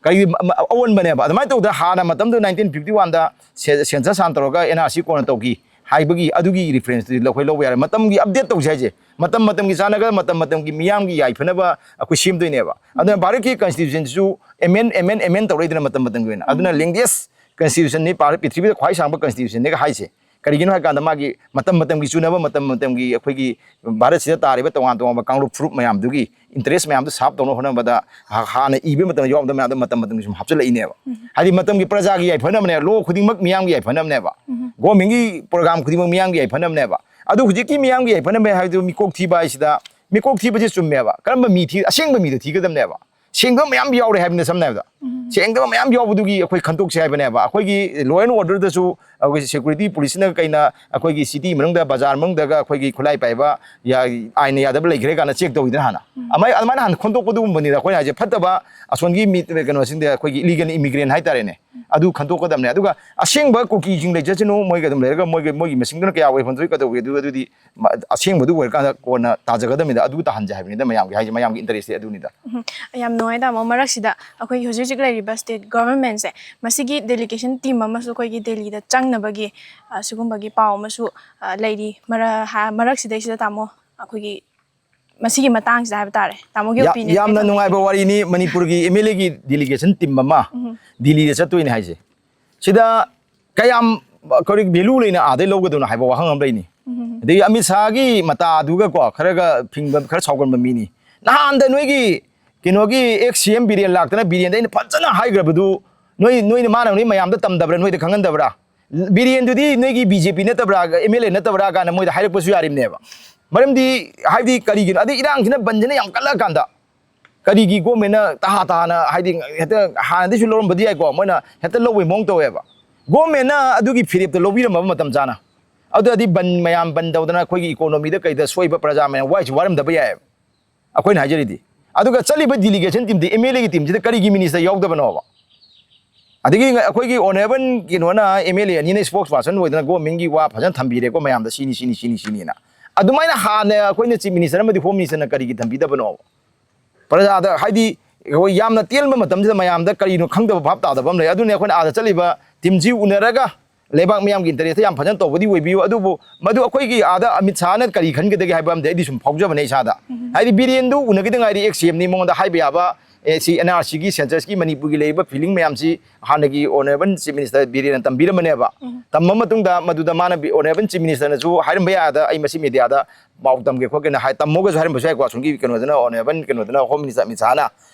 ꯀꯔꯤ ꯃ-, ꯃ-, ꯑꯑꯣꯟꯕꯅꯦꯕ꯫ ꯑꯗꯨꯃꯥꯏꯅ ꯇꯧꯗꯅ ꯍꯥꯟꯅ ꯃꯇꯝꯗꯨ ꯅꯥꯏꯟꯇꯤꯟ ꯐꯤꯐꯇꯤ ꯋꯥꯟꯗ ꯁꯦ-, ꯁꯦꯟꯁꯁ ꯍꯥꯟꯅ ꯇꯧꯔꯒ ꯑꯦꯟ ꯑꯥꯔ ꯁꯤ ꯀꯣꯟꯅ ꯇꯧꯈꯤ ꯍꯥꯏꯕꯒꯤ ꯑꯗꯨꯒꯤ ꯔꯤꯐꯔꯦꯟꯁꯇꯨꯗꯤ ꯑꯩꯈꯣꯏ ꯂꯧꯕ ꯌꯥꯔꯦ꯫ ꯃꯇꯝꯒꯤ ꯑꯞꯗꯦꯠ ꯇꯧꯁꯦ ꯍꯥꯏꯁꯦ, ꯃꯇꯝ ꯃꯇꯝꯒꯤ ꯆꯥꯟꯅꯒ ꯃꯇꯝ ꯃꯇꯝꯒꯤ ꯃꯤꯌꯥꯝꯒꯤ ꯌꯥꯏꯐꯅꯕ ꯑꯩꯈꯣꯏ ꯁꯦꯝꯗꯣꯏꯅꯦꯕ꯫ ꯑꯗꯨꯅ ꯚꯥꯔꯠꯀꯤ ꯀꯟꯁꯇꯤꯇ꯭ꯌꯨꯁꯟꯁꯤꯁꯨ ꯑꯦꯃꯦꯟ, ꯑꯦꯃꯦꯟ, ꯑꯦꯃꯦꯟ ꯇꯧꯔꯛꯏꯗꯅ ꯃꯇꯝ ꯃꯇꯝꯒꯤ ꯑꯣꯏꯅ꯫ ꯑꯗꯨꯅ ꯂꯦꯡꯒꯦꯁ ꯀꯟꯁꯇꯤꯇ꯭ꯌꯨꯁꯟꯅꯤ, ꯄ꯭ꯔꯤꯊꯤꯕꯤꯗ ꯈ꯭ꯋꯥꯏ ꯁꯥꯡꯕ ꯀꯟꯁꯇꯤꯇ꯭ꯌꯨꯁꯟꯅꯤꯒ ꯍꯥꯏꯁꯦ꯫ ꯀꯔꯤꯒꯤꯅꯣ ꯍꯥꯏ ꯀꯥꯟꯗ ꯃꯥꯒꯤ ꯃꯇꯝ ꯃꯇꯝꯒꯤ ꯆꯨꯅꯕ, ꯃꯇꯝ ꯃꯇꯝꯒꯤ ꯑꯩꯈꯣꯏꯒꯤ ꯚꯥꯔꯠꯁꯤꯗ ꯇꯥꯔꯤꯕ ꯇꯣꯉꯥꯟ ꯇꯣꯉꯥꯟꯕ ꯀꯥꯡꯂꯨꯞ ꯐꯨꯔꯨꯞ ꯃꯌꯥꯝꯗꯨꯒꯤ ꯏꯟꯇꯔꯦꯁ ꯃꯌꯥꯝꯗꯨ ꯁꯥꯔꯞ ꯇꯧꯅꯕ ꯍꯣꯠꯅꯕꯗ ꯍ-, ꯍꯥꯟꯅ ꯏꯕ ꯃꯇꯝꯗ ꯌꯥꯎꯔꯝꯗꯕ ꯃꯌꯥꯝꯗꯣ ꯃꯇꯝ ꯃꯇꯝꯒꯤ ꯁꯨꯝ ꯍꯥꯞꯆꯤꯜꯂꯛꯏꯅꯦꯕ꯫ ꯍꯥꯏꯗꯤ ꯃꯇꯝꯒꯤ ꯄ꯭ꯔꯖꯥꯒꯤ ꯌꯥꯏꯐꯅꯕꯅꯦ, ꯂꯣ ꯈꯨꯗꯤꯡꯃꯛ ꯃꯤꯌꯥꯝꯒꯤ ꯌꯥꯏꯐꯅꯕꯅꯦꯕ꯫ ꯒꯣꯔꯃꯦꯟꯒꯤ ꯄ꯭ꯔꯣꯒ꯭ꯔꯥꯝ ꯈꯨꯗꯤꯡꯃꯛ ꯃꯤꯌꯥꯝꯒꯤ ꯌꯥꯏꯐꯅꯕꯅꯦꯕ꯫ ꯑꯗꯨ ꯍꯧꯖꯤꯛꯀꯤ ꯃꯤꯌꯥꯝꯒꯤ ꯌꯥꯏꯐꯅꯕ ꯍꯥꯏꯕꯗꯨ ꯃꯤꯀꯣꯛ ꯊꯤꯕ ꯍꯥꯏꯁꯤꯗ ꯃꯤꯀꯣꯛ ꯊꯤꯕꯁꯦ ꯆꯨꯝꯃꯦꯕ꯫ ꯀꯔꯝꯕ ꯃꯤ ꯊꯤ? ꯑꯁꯦꯡꯕ ꯃꯤꯗꯣ ꯊꯤꯒꯗꯕꯅꯦꯕ꯫ ꯁꯦꯡꯗꯕ ꯃꯌꯥꯝ ꯌꯥꯎꯔꯦ ꯍꯥꯏꯕꯅꯤꯗ, ꯁꯝꯅ ꯍꯥꯏꯔꯕꯗ꯫ ꯁꯦꯡꯗꯕ ꯃꯌꯥꯝ ꯌꯥꯎꯕꯗꯨꯒꯤ ꯑꯩꯈꯣꯏ ꯈꯟꯇꯣꯛꯁꯦ ꯍꯥꯏꯕꯅꯦꯕ꯫ ꯑꯩꯈꯣꯏꯒꯤ law and order ꯗꯁꯨ, ꯑꯩꯈꯣꯏ security police ꯅ ꯀꯩꯅ ꯑꯩꯈꯣꯏꯒꯤ city ꯃꯅꯨꯡꯗ, ꯕꯖꯥꯔ ꯃꯅꯨꯡꯗꯒ ꯑꯩꯈꯣꯏꯒꯤ ꯈꯨꯠꯂꯥꯏ ꯄꯥꯏꯕ ꯌꯥ-, ꯑꯥꯏꯟꯅ ꯌꯥꯗꯕ ꯂꯩꯈ꯭ꯔꯦ ꯀꯥꯏꯅ check ꯇꯧꯋꯤꯗꯅ ꯍꯥꯟꯅ꯫ ꯑꯗꯨꯃꯥꯏꯅ, ꯑꯗꯨꯃꯥꯏꯅ ꯍꯥꯟꯅ ꯈꯟꯇꯣꯛꯄꯗꯨꯒꯨꯝꯕꯅꯤꯗ ꯑꯩꯈꯣꯏꯅ ꯍꯥꯏꯁꯦ꯫ ꯐꯠꯇꯕ ꯑꯁꯣꯝꯒꯤ ꯃꯤ, ꯀꯩꯅꯣꯁꯤꯡꯗ, ꯑꯩꯈꯣꯏꯒꯤ illegal immigrant ꯍꯥꯏꯇꯥꯔꯦꯅꯦ, ꯑꯗꯨ ꯈꯟꯇꯣꯛꯀꯗꯕꯅꯦ꯫ ꯑꯗꯨꯒ ꯑꯁꯦꯡꯕ ꯀꯨꯀꯤꯁꯤꯡ ꯂꯩꯖꯁꯅꯨ, ꯃꯣꯏꯒ ꯑꯗꯨꯝ ꯂꯩꯔꯒ ꯃꯣꯏꯒꯤ, ꯃꯣꯏꯒꯤ ꯃꯁꯤꯡꯗꯨꯅ ꯀꯌꯥ ꯑꯣꯏ ꯐꯝꯗꯣꯏ ꯀꯩꯗꯧꯒꯦ, ꯑꯗꯨ, ꯑꯗꯨꯗꯤ ꯃ-, ꯑꯁꯦꯡꯕꯗꯨ ꯑꯣꯏꯔꯀꯥꯟꯗ ꯀꯣꯟꯅ ꯇꯥꯖꯒꯗꯕꯅꯤꯗ, ꯑꯗꯨ ꯇꯥꯍꯟꯁꯦ ꯍꯥꯏꯕꯅꯤꯗ ꯃꯌꯥꯝꯒꯤ ꯍꯥꯏꯁꯦ, ꯃꯌꯥꯝꯒꯤ interest ꯇꯤ ꯑꯗꯨꯅꯤꯗ꯫ ꯎꯝ, ꯌꯥꯝ ꯅꯨꯡꯉꯥꯏ, ꯇꯥꯃꯣ꯫ ꯃꯔꯛꯁꯤꯗ ꯑꯩꯈꯣꯏꯒꯤ ꯍꯧꯖꯤꯛ ꯍꯧꯖꯤꯛ ꯂꯩꯔꯤꯕ state government ꯁꯦ, ꯃꯁꯤꯒꯤ delegation team ꯑꯃꯁꯨ ꯑꯩꯈꯣꯏꯒꯤ ꯗꯦꯜꯂꯤꯗ ꯆꯪꯅꯕꯒꯤ, ꯑ, ꯁꯤꯒꯨꯝꯕꯒꯤ ꯄꯥꯎ ꯑꯃꯁꯨ, ꯑ, ꯂꯩꯔꯤ꯫ ꯃꯔ-, ꯍꯥ-, ꯃꯔꯛꯁꯤꯗꯩꯁꯤꯗ, ꯇꯥꯃꯣ, ꯑꯩꯈꯣꯏꯒꯤ ꯃꯁꯤꯒꯤ ꯃꯇꯥꯡꯁꯤꯗ ꯍꯥꯏꯕ ꯇꯥꯔꯦ, ꯇꯥꯃꯣꯒꯤ ꯌꯥ-, opinion ꯌꯥꯝꯅ ꯀꯩ ꯊꯝꯕꯤꯒꯦ? ꯅꯨꯡꯉꯥꯏꯕ ꯋꯥꯔꯤꯅꯤ꯫ ꯃꯅꯤꯄꯨꯔꯒꯤ MLA ꯒꯤ delegation team ꯑꯃ ꯎꯝ꯫ ꯗꯤꯜꯂꯤꯗ ꯆꯠꯇꯣꯏꯅꯦ ꯍꯥꯏꯁꯦ, ꯁꯤꯗ ꯀꯌꯥꯝ, ꯀꯔꯤ value ꯂꯩꯅ ꯑꯥꯗꯩ ꯂꯧꯒꯗꯣꯏꯅꯣ ꯍꯥꯏꯕ ꯋꯥꯍꯪ ꯑꯃ ꯂꯩꯅꯤ꯫ ꯎꯝ꯫ ꯑꯗꯒꯤ ꯑꯃꯤꯠ ꯁꯥꯍꯒꯤ ꯃꯇꯥꯗꯨꯒꯀꯣ ꯈꯔꯒ ꯐꯤꯡꯕ, ꯈꯔ ꯁꯥꯎꯒꯟꯕ ꯃꯤꯅꯤ꯫ ꯅꯍꯥꯟꯗ ꯅꯣꯏꯒꯤ ꯀꯩꯅꯣꯒꯤ ex CM ꯕꯤꯔꯦꯟ ꯂꯥꯛꯇꯅ, ꯕꯤꯔꯦꯟꯗ ꯑꯩꯅ ꯐꯖꯅ ꯍꯥꯏꯈ꯭ꯔꯕꯗꯨ, ꯅꯣꯏ, ꯅꯣꯏꯅ, ꯃꯥꯅ ꯅꯣꯏ ꯃꯌꯥꯝꯗ ꯇꯝꯗꯕ꯭ꯔꯥ, ꯅꯣꯏꯗ ꯈꯪꯍꯟꯗꯕ꯭ꯔꯥ? ꯕꯤꯔꯦꯟꯗꯨꯗꯤ ꯅꯣꯏꯒꯤ BJP ꯅꯠꯇꯕ꯭ꯔꯥ, MLA ꯅꯠꯇꯕ꯭ꯔꯥ ꯀꯥꯏꯅ ꯃꯣꯏꯗ ꯍꯥꯏꯔꯛꯄꯁꯨ ꯌꯥꯔꯤꯕꯅꯦꯕ꯫ ꯃꯔꯝꯗꯤ, ꯍꯥꯏꯗꯤ, ꯀꯔꯤꯒꯤꯅꯣ? ꯑꯗꯩ ꯏꯔꯥꯡꯁꯤꯅ, ꯕꯟꯁꯤꯅ ꯌꯥꯝ ꯀꯜꯂꯛꯑꯀꯥꯟꯗ ꯀꯔꯤꯒꯤ government ꯅ ꯇꯍꯥ ꯇꯍꯥꯅ, ꯍꯥꯏꯗꯤ, ꯍꯦꯛꯇ ꯍꯥꯟꯅꯗꯩꯁꯨ ꯂꯧꯔꯝꯕꯗꯤ ꯌꯥꯏꯀꯣ, ꯃꯣꯏꯅ ꯍꯦꯛꯇ ꯂꯧꯕꯩ ꯃꯑꯣꯡ ꯇꯧꯋꯦꯕ꯫ Government ꯅ ꯑꯗꯨꯒꯤ ꯐꯤꯔꯦꯞꯇꯣ ꯂꯧꯕꯤꯔꯝꯃꯕ ꯃꯇꯝ ꯆꯥꯅ, ꯑꯗꯨꯗꯤ ꯕꯟ ꯃꯌꯥꯝ ꯕꯟ ꯇꯧꯗꯅ ꯑꯩꯈꯣꯏꯒꯤ economy ꯗ ꯀꯩꯗ ꯁꯣꯛꯏꯕ ꯄ꯭ꯔꯖꯥ ꯃꯌꯥꯝ ꯋꯥꯏꯁꯨ ꯋꯥꯔꯝꯗꯕ ꯌꯥꯏꯑꯕ꯫ ꯑꯩꯈꯣꯏꯅ ꯍꯥꯏꯖꯔꯤꯗꯤ꯫ ꯑꯗꯨꯒ ꯆꯠꯂꯤꯕ delegation team ꯗꯤ MLA ꯒꯤ team ꯁꯤꯗ ꯀꯔꯤꯒꯤ minister ꯌꯥꯎꯗꯕꯅꯣꯕ? ꯑꯗꯒꯤ ꯑꯩꯈꯣꯏꯒꯤ honourable ꯀꯩꯅꯣꯅ, MLA ꯑꯅꯤꯅ spokesperson ꯑꯣꯏꯗꯅ government ꯒꯤ ꯋꯥ ꯐꯖꯅ ꯊꯝꯕꯤꯔꯦꯀꯣ ꯃꯌꯥꯝꯗ, ꯁꯤꯅꯤ, ꯁꯤꯅꯤ, ꯁꯤꯅꯤ, ꯁꯤꯅꯤꯅ꯫ ꯑꯗꯨꯃꯥꯏꯅ ꯍꯥꯟꯅ ꯑꯩꯈꯣꯏꯅ Chief Minister ꯑꯃꯗꯤ Home Minister ꯅ ꯀꯔꯤꯒꯤ ꯊꯝꯕꯤꯗꯕꯅꯣꯕ? ꯄ꯭ꯔꯖꯥꯗ, ꯍꯥꯏꯗꯤ, ꯑꯩꯈꯣꯏ ꯌꯥꯝꯅ ꯇꯦꯟꯕ ꯃꯇꯝꯁꯤꯗ ꯃꯌꯥꯝꯗ ꯀꯔꯤꯅꯣ ꯈꯪꯗꯕ, ꯚꯥꯞ ꯇꯥꯗꯕ ꯑꯃ ꯂꯩ꯫ ꯑꯗꯨꯅ ꯑꯩꯈꯣꯏꯅ ꯑꯥꯗ ꯆꯠꯂꯤꯕ team ꯁꯤ ꯎꯅꯔꯒ ꯂꯩꯕꯥꯛ ꯃꯤꯌꯥꯝꯒꯤ interest ꯇ ꯌꯥꯝ ꯐꯖꯅ ꯇꯧꯕꯗꯤ ꯑꯣꯏꯕꯤꯌꯨ, ꯑꯗꯨꯕꯨ ꯃꯗꯨ ꯑꯩꯈꯣꯏꯒꯤ ꯑꯥꯗ ꯑꯃꯤꯠ ꯁꯥꯍꯅ ꯀꯔꯤ ꯈꯟꯒꯗꯒꯦ ꯍꯥꯏꯕ ꯑꯃꯗꯤ ꯑꯩꯗꯤ ꯁꯨꯝ ꯐꯥꯎꯖꯕꯅꯦ ꯏꯁꯥꯗ꯫ ꯎꯝ꯫ ꯍꯥꯏꯗꯤ ꯕꯤꯔꯦꯟꯗꯨ ꯎꯅꯈꯤꯗ ꯉꯥꯏꯔꯤ, ex CM ꯅꯤ, ꯃꯉꯣꯟꯗ ꯍꯥꯏꯕ ꯌꯥꯕ, ꯑꯦ, ꯁꯤ NRC ꯒꯤ census ꯀꯤ ꯃꯅꯤꯄꯨꯔꯒꯤ ꯂꯩꯔꯤꯕ feeling ꯃꯌꯥꯝꯁꯤ ꯍꯥꯟꯅꯒꯤ honourable Chief Minister ꯕꯤꯔꯦꯟꯅ ꯇꯝꯕꯤꯔꯝꯕꯅꯦꯕ꯫ ꯎꯝ꯫ ꯇꯝꯕ ꯃꯇꯨꯡꯗ ꯃꯗꯨꯗ ꯃꯥꯅ ꯕꯤ-, honourable Chief Minister ꯅꯁꯨ ꯍꯥꯏꯔꯝꯕ ꯌꯥꯗ, ꯑꯩ ꯃꯁꯤ media ꯗ ꯄꯥꯎ ꯇꯝꯒꯦ ꯈꯣꯠꯀꯦꯅ ꯍꯥꯏ, ꯇꯝꯃꯣꯒꯁꯨ ꯍꯥꯏꯔꯝꯕꯁꯨ ꯌꯥꯏꯀꯣ, ꯑꯁꯣꯝꯒꯤ ꯀꯩꯅꯣꯗꯅ, honourable ꯀꯩꯅꯣꯗꯅ, Home Minister ꯑꯃꯤꯠ ꯁꯥꯍꯅ꯫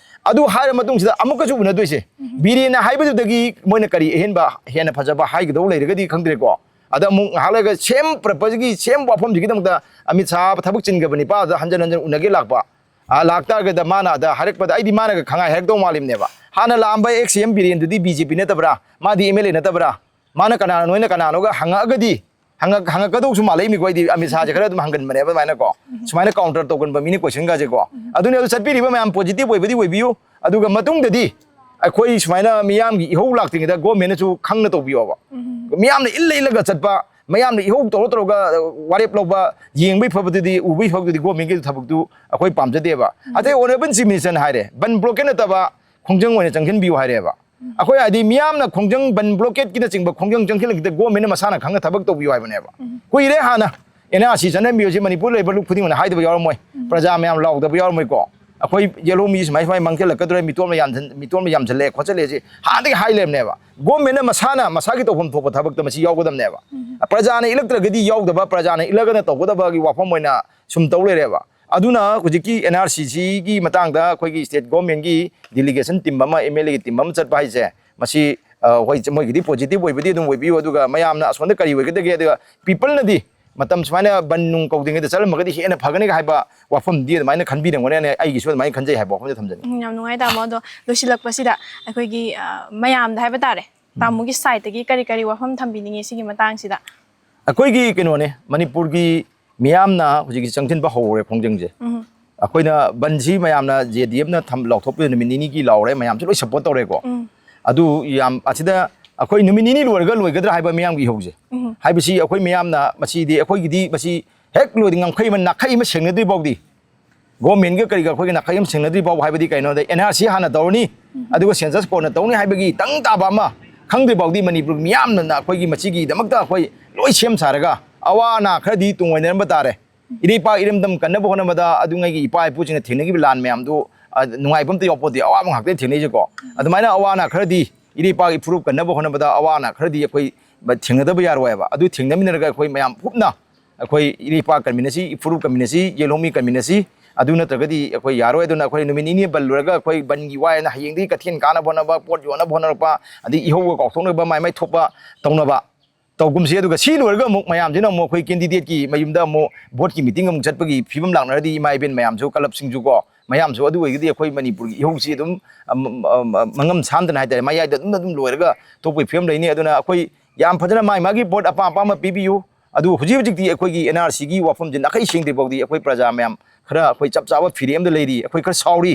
ꯑꯗꯨ ꯍꯥꯏꯔ ꯃꯇꯨꯡꯁꯤꯗ ꯑꯃꯨꯛꯀꯁꯨ ꯎꯅꯗꯣꯏꯁꯦ꯫ ꯎꯝ꯫ ꯕꯤꯔꯦꯟꯅ ꯍꯥꯏꯕꯗꯨꯗꯒꯤ ꯃꯣꯏꯅ ꯀꯔꯤ ꯑꯍꯦꯟꯕ, ꯍꯦꯟꯅ ꯐꯖꯕ ꯍꯥꯏꯒꯗꯧ ꯂꯩꯔꯒꯗꯤ ꯈꯪꯗ꯭ꯔꯦꯀꯣ꯫ ꯑꯗ ꯑꯃꯨꯛ ꯉꯥꯏꯍꯥꯛ ꯂꯩꯔꯒ same purpose ꯀꯤ, same ꯋꯥꯐꯝꯁꯤꯒꯤꯗꯃꯛꯇ ꯑꯃꯤꯠ ꯁꯥꯍ ꯊꯕꯛ ꯆꯤꯟꯈ꯭ꯔꯕ ꯅꯤꯄꯥꯗ ꯍꯟꯖꯟ ꯍꯟꯖꯟ ꯎꯅꯒꯦ ꯂꯥꯛꯄ꯫ ꯑ, ꯂꯥꯛꯇꯥꯔꯒꯗ ꯃꯥꯅ ꯑꯗ ꯍꯥꯏꯔꯛꯄꯗ ꯑꯩꯗꯤ ꯃꯥꯅꯒ ꯈꯪꯉꯥꯏ ꯍꯥꯏꯔꯛꯇꯧ ꯃꯥꯜꯂꯤꯕꯅꯦꯕ꯫ ꯍꯥꯟꯅ ꯂꯥꯛꯑꯝꯕ ꯑꯦꯛꯁ ꯁꯤ ꯑꯦꯝ ꯕꯤꯔꯦꯟꯗꯨꯗꯤ ꯕꯤ ꯖꯦ ꯄꯤ ꯅꯠꯇꯕ꯭ꯔꯥ? ꯃꯥꯗꯤ ꯑꯦꯝ ꯑꯦꯜ ꯑꯦ ꯅꯠꯇꯕ꯭ꯔꯥ? ꯃꯥꯅ ꯀꯅꯥꯅꯣ, ꯅꯣꯏꯅ ꯀꯅꯥꯅꯣꯒ ꯍꯪꯉꯛꯑꯒꯗꯤ, ꯍꯪꯉꯛ-, ꯍꯪꯉꯛꯀꯗꯧꯁꯨ ꯃꯥꯜꯂꯛꯏꯅꯤꯀꯣ꯫ ꯑꯩꯗꯤ ꯑꯃꯤꯠ ꯁꯥꯍꯁꯦ ꯈꯔ ꯑꯗꯨꯝ ꯍꯪꯒꯟꯕꯅꯦꯕ ꯑꯗꯨꯃꯥꯏꯅꯀꯣ꯫ ꯁꯨꯃꯥꯏꯅ ꯀꯥꯎꯟꯇꯔ ꯇꯧꯒꯟꯕ ꯃꯤꯅꯤ ꯀꯣꯏꯁꯟꯒꯁꯦꯀꯣ꯫ ꯑꯗꯨꯅꯦ ꯑꯗꯨ ꯆꯠꯄꯤꯔꯤꯕ ꯃꯌꯥꯝ ꯄꯣꯖꯤꯇꯤꯚ ꯑꯣꯏꯕꯗꯤ ꯑꯣꯏꯕꯤꯌꯨ꯫ ꯑꯗꯨꯒ ꯃꯇꯨꯡꯗꯗꯤ ꯑꯩꯈꯣꯏ ꯁꯨꯃꯥꯏꯅ ꯃꯤꯌꯥꯝꯒꯤ ꯏꯍꯧ ꯂꯥꯛꯇ꯭ꯔꯤꯉꯩꯗ ꯒꯣꯔꯃꯦꯟꯅꯁꯨ ꯈꯪꯅ ꯇꯧꯕꯤꯌꯣꯕ꯫ ꯃꯤꯌꯥꯝꯅ ꯏꯜꯂ ꯏꯜꯂꯒ ꯆꯠꯄ, ꯃꯌꯥꯝꯅ ꯏꯍꯧ ꯇꯧꯔ ꯇꯧꯔꯒ ꯋꯥꯔꯦꯞ ꯂꯧꯕ, ꯌꯦꯡꯕꯩ ꯐꯕꯗꯨꯗꯤ, ꯎꯕꯩ ꯐꯕꯗꯨꯗꯤ ꯒꯣꯔꯃꯦꯟꯒꯤ ꯊꯕꯛꯇꯨ ꯑꯩꯈꯣꯏ ꯄꯥꯝꯖꯗꯦꯕ꯫ ꯑꯇꯩ ꯑꯣꯅꯔꯦꯕꯜ ꯆꯤꯐ ꯃꯤꯅꯤꯁꯇꯔꯅ ꯍꯥꯏꯔꯦ, ꯕꯟ ꯕ꯭ꯂꯣꯀꯦꯠ ꯅꯠꯇꯕ ꯈꯣꯡꯖꯪ ꯑꯣꯏꯅ ꯆꯪꯁꯤꯟꯕꯤꯌꯨ ꯍꯥꯏꯔꯦꯕ꯫ ꯑꯩꯈꯣꯏ ꯍꯥꯏꯗꯤ ꯃꯤꯌꯥꯝꯅ ꯈꯣꯡꯖꯪ, ꯕꯟ ꯕ꯭ꯂꯣꯀꯦꯠꯀꯤꯅꯆꯤꯡꯕ ꯈꯣꯡꯖꯪ ꯆꯪꯁꯤꯜꯂꯛꯈꯤꯗ ꯒꯣꯔꯃꯦꯟꯅ ꯃꯁꯥꯅ ꯈꯪꯅ ꯊꯕꯛ ꯇꯧꯕꯤꯌꯨ ꯍꯥꯏꯕꯅꯦꯕ꯫ ꯀꯨꯏꯔꯦ ꯍꯥꯟꯅ ꯑꯦꯟ ꯑꯥꯔ ꯁꯤ ꯆꯠꯅꯔꯝꯃꯤꯕꯁꯤ ꯃꯅꯤꯄꯨꯔ ꯂꯩꯕ ꯂꯨꯞ ꯈꯨꯗꯤꯡꯃꯛꯅ ꯍꯥꯏꯗꯕ ꯌꯥꯎꯔꯝꯃꯣꯏ꯫ ꯄ꯭ꯔꯖꯥ ꯃꯌꯥꯝ ꯂꯥꯎꯗꯕ ꯌꯥꯎꯔꯝꯃꯣꯏꯀꯣ꯫ ꯑꯩꯈꯣꯏ ꯌꯦꯜꯍꯧꯃꯤ ꯁꯨꯃꯥꯏ ꯁꯨꯃꯥꯏ ꯃꯥꯡꯁꯤꯜꯂꯛꯀꯗꯧꯔꯦ, ꯃꯤꯇꯣꯞꯅ ꯌꯥꯝꯁꯤꯟ-, ꯃꯤꯇꯣꯞꯅ ꯌꯥꯝꯁꯤꯜꯂꯛꯑꯦ ꯈꯣꯠꯆꯜꯂꯦꯁꯦ ꯍꯥꯟꯅꯗꯒꯤ ꯍꯥꯏ ꯂꯩꯔꯝꯅꯦꯕ꯫ ꯒꯣꯔꯃꯦꯟꯅ ꯃꯁꯥꯅ ꯃꯁꯥꯒꯤ ꯇꯧꯐꯝ ꯊꯣꯛꯄ ꯊꯕꯛꯇ ꯃꯁꯤ ꯌꯥꯎꯒꯗꯕꯅꯦꯕ꯫ ꯄ꯭ꯔꯖꯥꯅ ꯏꯜꯂꯛꯇ꯭ꯔꯒꯗꯤ ꯌꯥꯎꯗꯕ, ꯄ꯭ꯔꯖꯥꯅ ꯏꯜꯂꯒꯅ ꯇꯧꯒꯗꯕꯒꯤ ꯋꯥꯐꯝ ꯑꯣꯏꯅ ꯁꯨꯝ ꯇꯧ ꯂꯩꯔꯦꯕ꯫ ꯑꯗꯨꯅ ꯍꯧꯖꯤꯛꯀꯤ ꯑꯦꯟ ꯑꯥꯔ ꯁꯤꯁꯤꯒꯤ ꯃꯇꯥꯡꯗ ꯑꯩꯈꯣꯏꯒꯤ ꯁ꯭ꯇꯦꯠ ꯒꯣꯔꯃꯦꯟꯒꯤ ꯗꯤꯂꯤꯒꯦꯁꯟ ꯇꯤꯝ ꯑꯃ, ꯑꯦꯝ ꯑꯦꯜ ꯑꯦꯒꯤ ꯇꯤꯝ ꯑꯃ ꯆꯠꯄ ꯍꯥꯏꯁꯦ, ꯃꯁꯤ, ꯑ, ꯍꯣꯏ, ꯃꯣꯏꯒꯤꯗꯤ ꯄꯣꯖꯤꯇꯤꯚ ꯑꯣꯏꯕꯗꯤ ꯑꯗꯨꯝ ꯑꯣꯏꯕꯤꯌꯨ, ꯑꯗꯨꯒ ꯃꯌꯥꯝꯅ ꯑꯁꯣꯝꯗ ꯀꯔꯤ ꯑꯣꯏꯒꯗꯒꯦ, ꯑꯗꯨꯒ ꯄꯤꯄꯜꯅꯗꯤ ꯃꯇꯝ ꯁꯨꯃꯥꯏꯅ ꯕꯟ ꯅꯨꯡ ꯀꯧꯗ꯭ꯔꯤꯉꯩꯗ ꯆꯠꯂꯝꯃꯒꯗꯤ ꯍꯦꯟꯅ ꯐꯒꯅꯤꯒ ꯍꯥꯏꯕ ꯋꯥꯐꯝꯗꯤ ꯑꯗꯨꯃꯥꯏꯅ ꯈꯟꯕꯤꯔꯝꯒꯅꯤ ꯍꯥꯏꯅ ꯑꯩꯒꯤꯁꯨ ꯑꯗꯨꯃꯥꯏꯅ ꯈꯟꯖꯩ ꯍꯥꯏꯕ ꯋꯥꯐꯝꯁꯦ ꯊꯝꯖꯅꯤꯡꯉꯤ꯫ ꯎꯝ, ꯌꯥꯝ ꯅꯨꯡꯉꯥꯏ ꯇꯥꯃꯣ꯫ ꯑꯗꯣ ꯂꯣꯏꯁꯤꯜꯂꯛꯄꯁꯤꯗ ꯑꯩꯈꯣꯏꯒꯤ, ꯑ, ꯃꯌꯥꯝꯗ ꯍꯥꯏꯕ ꯇꯥꯔꯦ, ꯇꯥꯃꯣꯒꯤ ꯁꯥꯏꯠꯇꯒꯤ ꯀꯔꯤ ꯀꯔꯤ ꯋꯥꯐꯝ ꯊꯝꯕꯤꯅꯤꯡꯉꯤ ꯁꯤꯒꯤ ꯃꯇꯥꯡꯁꯤꯗ? ꯑꯩꯈꯣꯏꯒꯤ ꯀꯩꯅꯣꯅꯦ, ꯃꯅꯤꯄꯨꯔꯒꯤ ꯃꯤꯌꯥꯝꯅ ꯍꯧꯖꯤꯛꯀꯤ ꯆꯪꯁꯤꯟꯕ ꯍꯧꯔꯦ ꯈꯣꯡꯖꯪꯁꯦ꯫ ꯎꯝ꯫ ꯑꯩꯈꯣꯏꯅ ꯕꯟꯁꯤ ꯃꯌꯥꯝꯅ ꯖꯦ ꯗꯤ ꯑꯦꯐꯅ ꯊꯝ-, ꯂꯥꯎꯊꯣꯛꯄꯗ ꯅꯨꯃꯤꯠ ꯅꯤꯅꯤꯒꯤ ꯂꯥꯎꯔꯦ, ꯃꯌꯥꯝꯁꯨ ꯂꯣꯏ ꯁꯞꯄꯣꯔꯠ ꯇꯧꯔꯦꯀꯣ꯫ ꯎꯝ꯫ ꯑꯗꯨ ꯌꯥꯝ ꯑꯁꯤꯗ ꯑꯩꯈꯣꯏ ꯅꯨꯃꯤꯠ ꯅꯤꯅꯤ ꯂꯣꯏꯔꯒ ꯂꯣꯏꯒꯗ꯭ꯔꯥ ꯍꯥꯏꯕ ꯃꯤꯌꯥꯝꯒꯤ ꯏꯍꯧꯁꯦ꯫ ꯎꯝ꯫ ꯍꯥꯏꯕꯁꯤ ꯑꯩꯈꯣꯏ ꯃꯤꯌꯥꯝꯅ ꯃꯁꯤꯗꯤ ꯑꯩꯈꯣꯏꯒꯤꯗꯤ ꯃꯁꯤ ꯍꯦꯛ ꯂꯣꯏꯗꯤ ꯉꯝꯈꯩ ꯑꯃ ꯅꯥꯈꯩ ꯑꯃ ꯁꯦꯡꯅꯗ꯭ꯔꯤ ꯐꯥꯎꯗꯤ ꯒꯣꯔꯃꯦꯟꯒ ꯀꯔꯤꯒ ꯑꯩꯈꯣꯏꯒ ꯅꯥꯈꯩ ꯑꯃ ꯁꯦꯡꯅꯗ꯭ꯔꯤ ꯐꯥꯎꯕ ꯍꯥꯏꯕꯗꯤ ꯀꯩꯅꯣꯗ ꯑꯦꯟ ꯑꯥꯔ ꯁꯤ ꯍꯥꯟꯅ ꯇꯧꯔꯅꯤ, ꯑꯗꯨꯒ ꯁꯦꯟꯁꯁ ꯀꯣꯟꯅ ꯇꯧꯅꯤ ꯍꯥꯏꯕꯒꯤ ꯇꯪ ꯇꯥꯕ ꯑꯃ ꯈꯪꯗ꯭ꯔꯤ ꯐꯥꯎꯗꯤ ꯃꯅꯤꯄꯨꯔ ꯃꯤꯌꯥꯝꯅ ꯑꯩꯈꯣꯏꯒꯤ ꯃꯁꯤꯒꯤꯗꯃꯛꯇ ꯑꯩꯈꯣꯏ ꯂꯣꯏ ꯁꯦꯝ ꯁꯥꯔꯒ ꯑꯋꯥ ꯑꯅꯥ ꯈꯔꯗꯤ ꯇꯨꯡꯑꯣꯏꯅꯔꯝꯕ ꯇꯥꯔꯦ꯫ ꯏꯔꯩꯄꯥꯛ ꯏꯔꯝꯗꯝ ꯀꯟꯅꯕ ꯍꯣꯠꯅꯕꯗ ꯑꯗꯨꯉꯩꯒꯤ ꯏꯄꯥ ꯏꯄꯨꯁꯤꯡꯅ ꯊꯦꯡꯅꯈꯤꯕ ꯂꯥꯟ ꯃꯌꯥꯝꯗꯨ, ꯑ, ꯅꯨꯡꯉꯥꯏꯕ ꯑꯝꯇ ꯌꯥꯎꯄꯣꯠꯇꯦ, ꯑꯋꯥꯕ ꯉꯥꯛꯇꯅꯤ ꯊꯦꯡꯅꯩꯁꯦꯀꯣ꯫ ꯑꯗꯨꯃꯥꯏꯅ ꯑꯋꯥ ꯑꯅꯥ ꯈꯔꯗꯤ ꯏꯔꯩꯄꯥꯛ ꯏꯐꯨꯔꯨꯞ ꯀꯟꯅꯕ ꯍꯣꯠꯅꯕꯗ ꯑꯋꯥ ꯑꯅꯥ ꯈꯔꯗꯤ ꯑꯩꯈꯣꯏ ꯊꯦꯡꯅꯗꯕ ꯌꯥꯔꯣꯏꯕ꯫ ꯑꯗꯨ ꯊꯦꯡꯅꯃꯤꯟꯅꯔꯒ ꯑꯩꯈꯣꯏ ꯃꯌꯥꯝ ꯄꯨꯟꯅ ꯑꯩꯈꯣꯏ ꯏꯔꯩꯄꯥꯛ ꯀꯟꯃꯤꯟꯅꯁꯤ, ꯏꯐꯨꯔꯨꯞ ꯀꯟꯃꯤꯟꯅꯁꯤ, ꯌꯦꯜꯍꯧꯃꯤ ꯀꯟꯃꯤꯟꯅꯁꯤ꯫ ꯑꯗꯨ ꯅꯠꯇ꯭ꯔꯒꯗꯤ ꯑꯩꯈꯣꯏ ꯌꯥꯔꯣꯏ꯫ ꯑꯗꯨꯅ ꯑꯩꯈꯣꯏ ꯅꯨꯃꯤꯠ ꯅꯤꯅꯤ ꯕꯟ ꯂꯣꯏꯔꯒ ꯑꯩꯈꯣꯏ ꯕꯟꯒꯤ ꯋꯥꯏꯅ ꯍꯌꯦꯡꯗꯒꯤ ꯀꯩꯊꯦꯜ ꯀꯥꯅꯕ ꯍꯣꯠꯅꯕ, ꯄꯣꯠ ꯌꯣꯟꯅꯕ ꯍꯣꯠꯅꯔꯛꯄ, ꯑꯗꯩ ꯏꯍꯧꯒ ꯀꯥꯎꯊꯣꯛꯅꯕ, ꯃꯥꯏ ꯃꯥꯏ ꯊꯣꯛꯄ ꯇꯧꯅꯕ꯫ ꯇꯧꯒꯨꯝꯁꯤ꯫ ꯑꯗꯨꯒ ꯁꯤ ꯂꯣꯏꯔꯒ ꯑꯃꯨꯛ ꯃꯌꯥꯝꯁꯤꯅ ꯑꯃꯨꯛ ꯑꯩꯈꯣꯏ ꯀꯦꯟꯗꯤꯗꯦꯠꯀꯤ ꯃꯌꯨꯝꯗ ꯑꯃꯨꯛ ꯚꯣꯠꯀꯤ ꯃꯤꯇꯤꯡ ꯑꯃꯨꯛ ꯆꯠꯄꯒꯤ ꯐꯤꯕꯝ ꯂꯥꯛꯅꯔꯗꯤ, ꯏꯃꯥ ꯏꯕꯦꯟ ꯃꯌꯥꯝꯁꯨ, ꯀ꯭ꯂꯕꯁꯤꯡꯁꯨ ꯀꯣ, ꯃꯌꯥꯝꯁꯨ ꯑꯗꯨ ꯑꯣꯏꯔꯒꯗꯤ ꯑꯩꯈꯣꯏ ꯃꯅꯤꯄꯨꯔꯒꯤ ꯏꯍꯧꯁꯤ ꯑꯗꯨꯝ ꯑꯝ, ꯑꯝ, ꯑꯝ, ꯃꯉꯝ ꯁꯥꯝꯗꯅ ꯍꯥꯏꯇꯥꯔꯦ, ꯃꯌꯥꯏꯗ ꯑꯗꯨꯝ ꯑꯗꯨꯝ ꯂꯣꯏꯔꯒ ꯊꯣꯛꯄꯒꯤ ꯐꯤꯕꯝ ꯂꯩꯅꯤ꯫ ꯑꯗꯨꯅ ꯑꯩꯈꯣꯏ ꯌꯥꯝ ꯐꯖꯅ ꯃꯥꯒꯤ ꯃꯥꯒꯤ ꯚꯣꯠ ꯑꯄꯥꯝ ꯑꯄꯥꯝꯕ ꯄꯤꯕꯤꯌꯨ꯫ ꯑꯗꯨ ꯍꯧꯖꯤꯛ ꯍꯧꯖꯤꯛꯇꯤ ꯑꯩꯈꯣꯏꯒꯤ ꯑꯦꯟ ꯑꯥꯔ ꯁꯤꯒꯤ ꯋꯥꯐꯝꯁꯤ ꯅꯥꯈꯩ ꯁꯦꯡꯗ꯭ꯔꯤ ꯐꯥꯎꯗꯤ ꯑꯩꯈꯣꯏ ꯄ꯭ꯔꯖꯥ ꯃꯌꯥꯝ ꯈꯔ ꯑꯩꯈꯣꯏ ꯆꯞ ꯆꯥꯕ ꯐꯤꯔꯦꯞ ꯑꯃꯗ ꯂꯩꯔꯤ꯫ ꯑꯩꯈꯣꯏ ꯈꯔ ꯁꯥꯎꯔꯤ꯫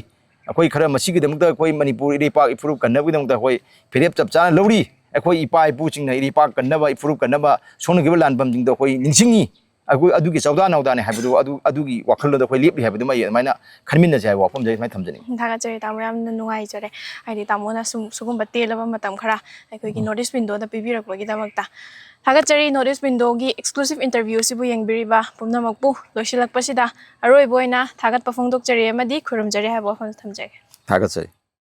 ꯑꯩꯈꯣꯏ ꯈꯔ ꯃꯁꯤꯒꯤꯗꯃꯛꯇ ꯑꯩꯈꯣꯏ ꯃꯅꯤꯄꯨꯔ ꯏꯔꯩꯄꯥꯛ ꯏꯐꯨꯔꯨꯞ ꯀꯟꯅꯕꯒꯤꯗꯃꯛꯇ ꯑꯩꯈꯣꯏ ꯐꯤꯔꯦꯞ ꯆꯞ ꯆꯥꯅ ꯂꯧꯔꯤ꯫ ꯑꯩꯈꯣꯏ ꯏꯄꯥ ꯏꯄꯨꯁꯤꯡꯅ ꯏꯔꯩꯄꯥꯛ ꯀꯟꯅꯕ, ꯏꯐꯨꯔꯨꯞ ꯀꯟꯅꯕ ꯁꯣꯛꯅꯈꯤꯕ ꯂꯥꯟꯐꯝꯁꯤꯡꯗꯣ ꯑꯩꯈꯣꯏ ꯅꯤꯡꯁꯤꯡꯉꯤ꯫ ꯑꯩꯈꯣꯏ ꯑꯗꯨꯒꯤ ꯆꯧꯗꯥ ꯅꯧꯗꯥꯅꯦ ꯍꯥꯏꯕꯗꯨ, ꯑꯗꯨ, ꯑꯗꯨꯒꯤ ꯋꯥꯈꯜꯂꯣꯟꯗ ꯑꯩꯈꯣꯏ ꯂꯦꯞꯂꯤ ꯍꯥꯏꯕꯗꯨꯃ ꯑꯩ ꯑꯗꯨꯃꯥꯏꯅ ꯈꯟꯃꯤꯟꯅꯁꯦ ꯍꯥꯏꯕ ꯋꯥꯐꯝꯁꯦ ꯑꯩ ꯁꯨꯃꯥꯏꯅ ꯊꯝꯖꯅꯤꯡꯉꯤ꯫ ꯊꯥꯒꯠꯆꯔꯤ ꯇꯥꯃꯣ, ꯌꯥꯝꯅ ꯅꯨꯡꯉꯥꯏꯖꯔꯦ꯫ ꯍꯥꯏꯗꯤ ꯇꯥꯃꯣꯅ ꯁꯨꯝ ꯁꯤꯒꯨꯝꯕ ꯇꯦꯜꯂꯕ ꯃꯇꯝ ꯈꯔ ꯑꯩꯈꯣꯏꯒꯤ ꯅꯣꯔꯠ ꯏꯁ ꯋꯤꯟꯗꯣꯗ ꯄꯤꯕꯤꯔꯛꯄꯒꯤꯗꯃꯛꯇ꯫ ꯊꯥꯒꯠꯆꯔꯤ ꯅꯣꯔꯠ ꯏꯁ ꯋꯤꯟꯗꯣꯒꯤ ꯑꯦꯛꯁꯀ꯭ꯂꯨꯁꯤꯞ ꯏꯟꯇꯔꯚ꯭ꯌꯨ ꯑꯁꯤꯕꯨ ꯌꯦꯡꯕꯤꯔꯤꯕ ꯄꯨꯝꯅꯃꯛꯄꯨ꯫ ꯂꯣꯏꯁꯤꯜꯂꯛꯄꯁꯤꯗ ꯑꯔꯣꯏꯕ ꯑꯣꯏꯅ ꯊꯥꯒꯠꯄ ꯐꯣꯡꯗꯣꯛꯆꯔꯤ ꯑꯃꯗꯤ ꯈꯨꯔꯨꯝꯖꯔꯤ ꯍꯥꯏꯕ ꯋꯥꯐꯝ ꯊꯝꯖꯒꯦ꯫ ꯊꯥꯒꯠꯆꯔꯤ꯫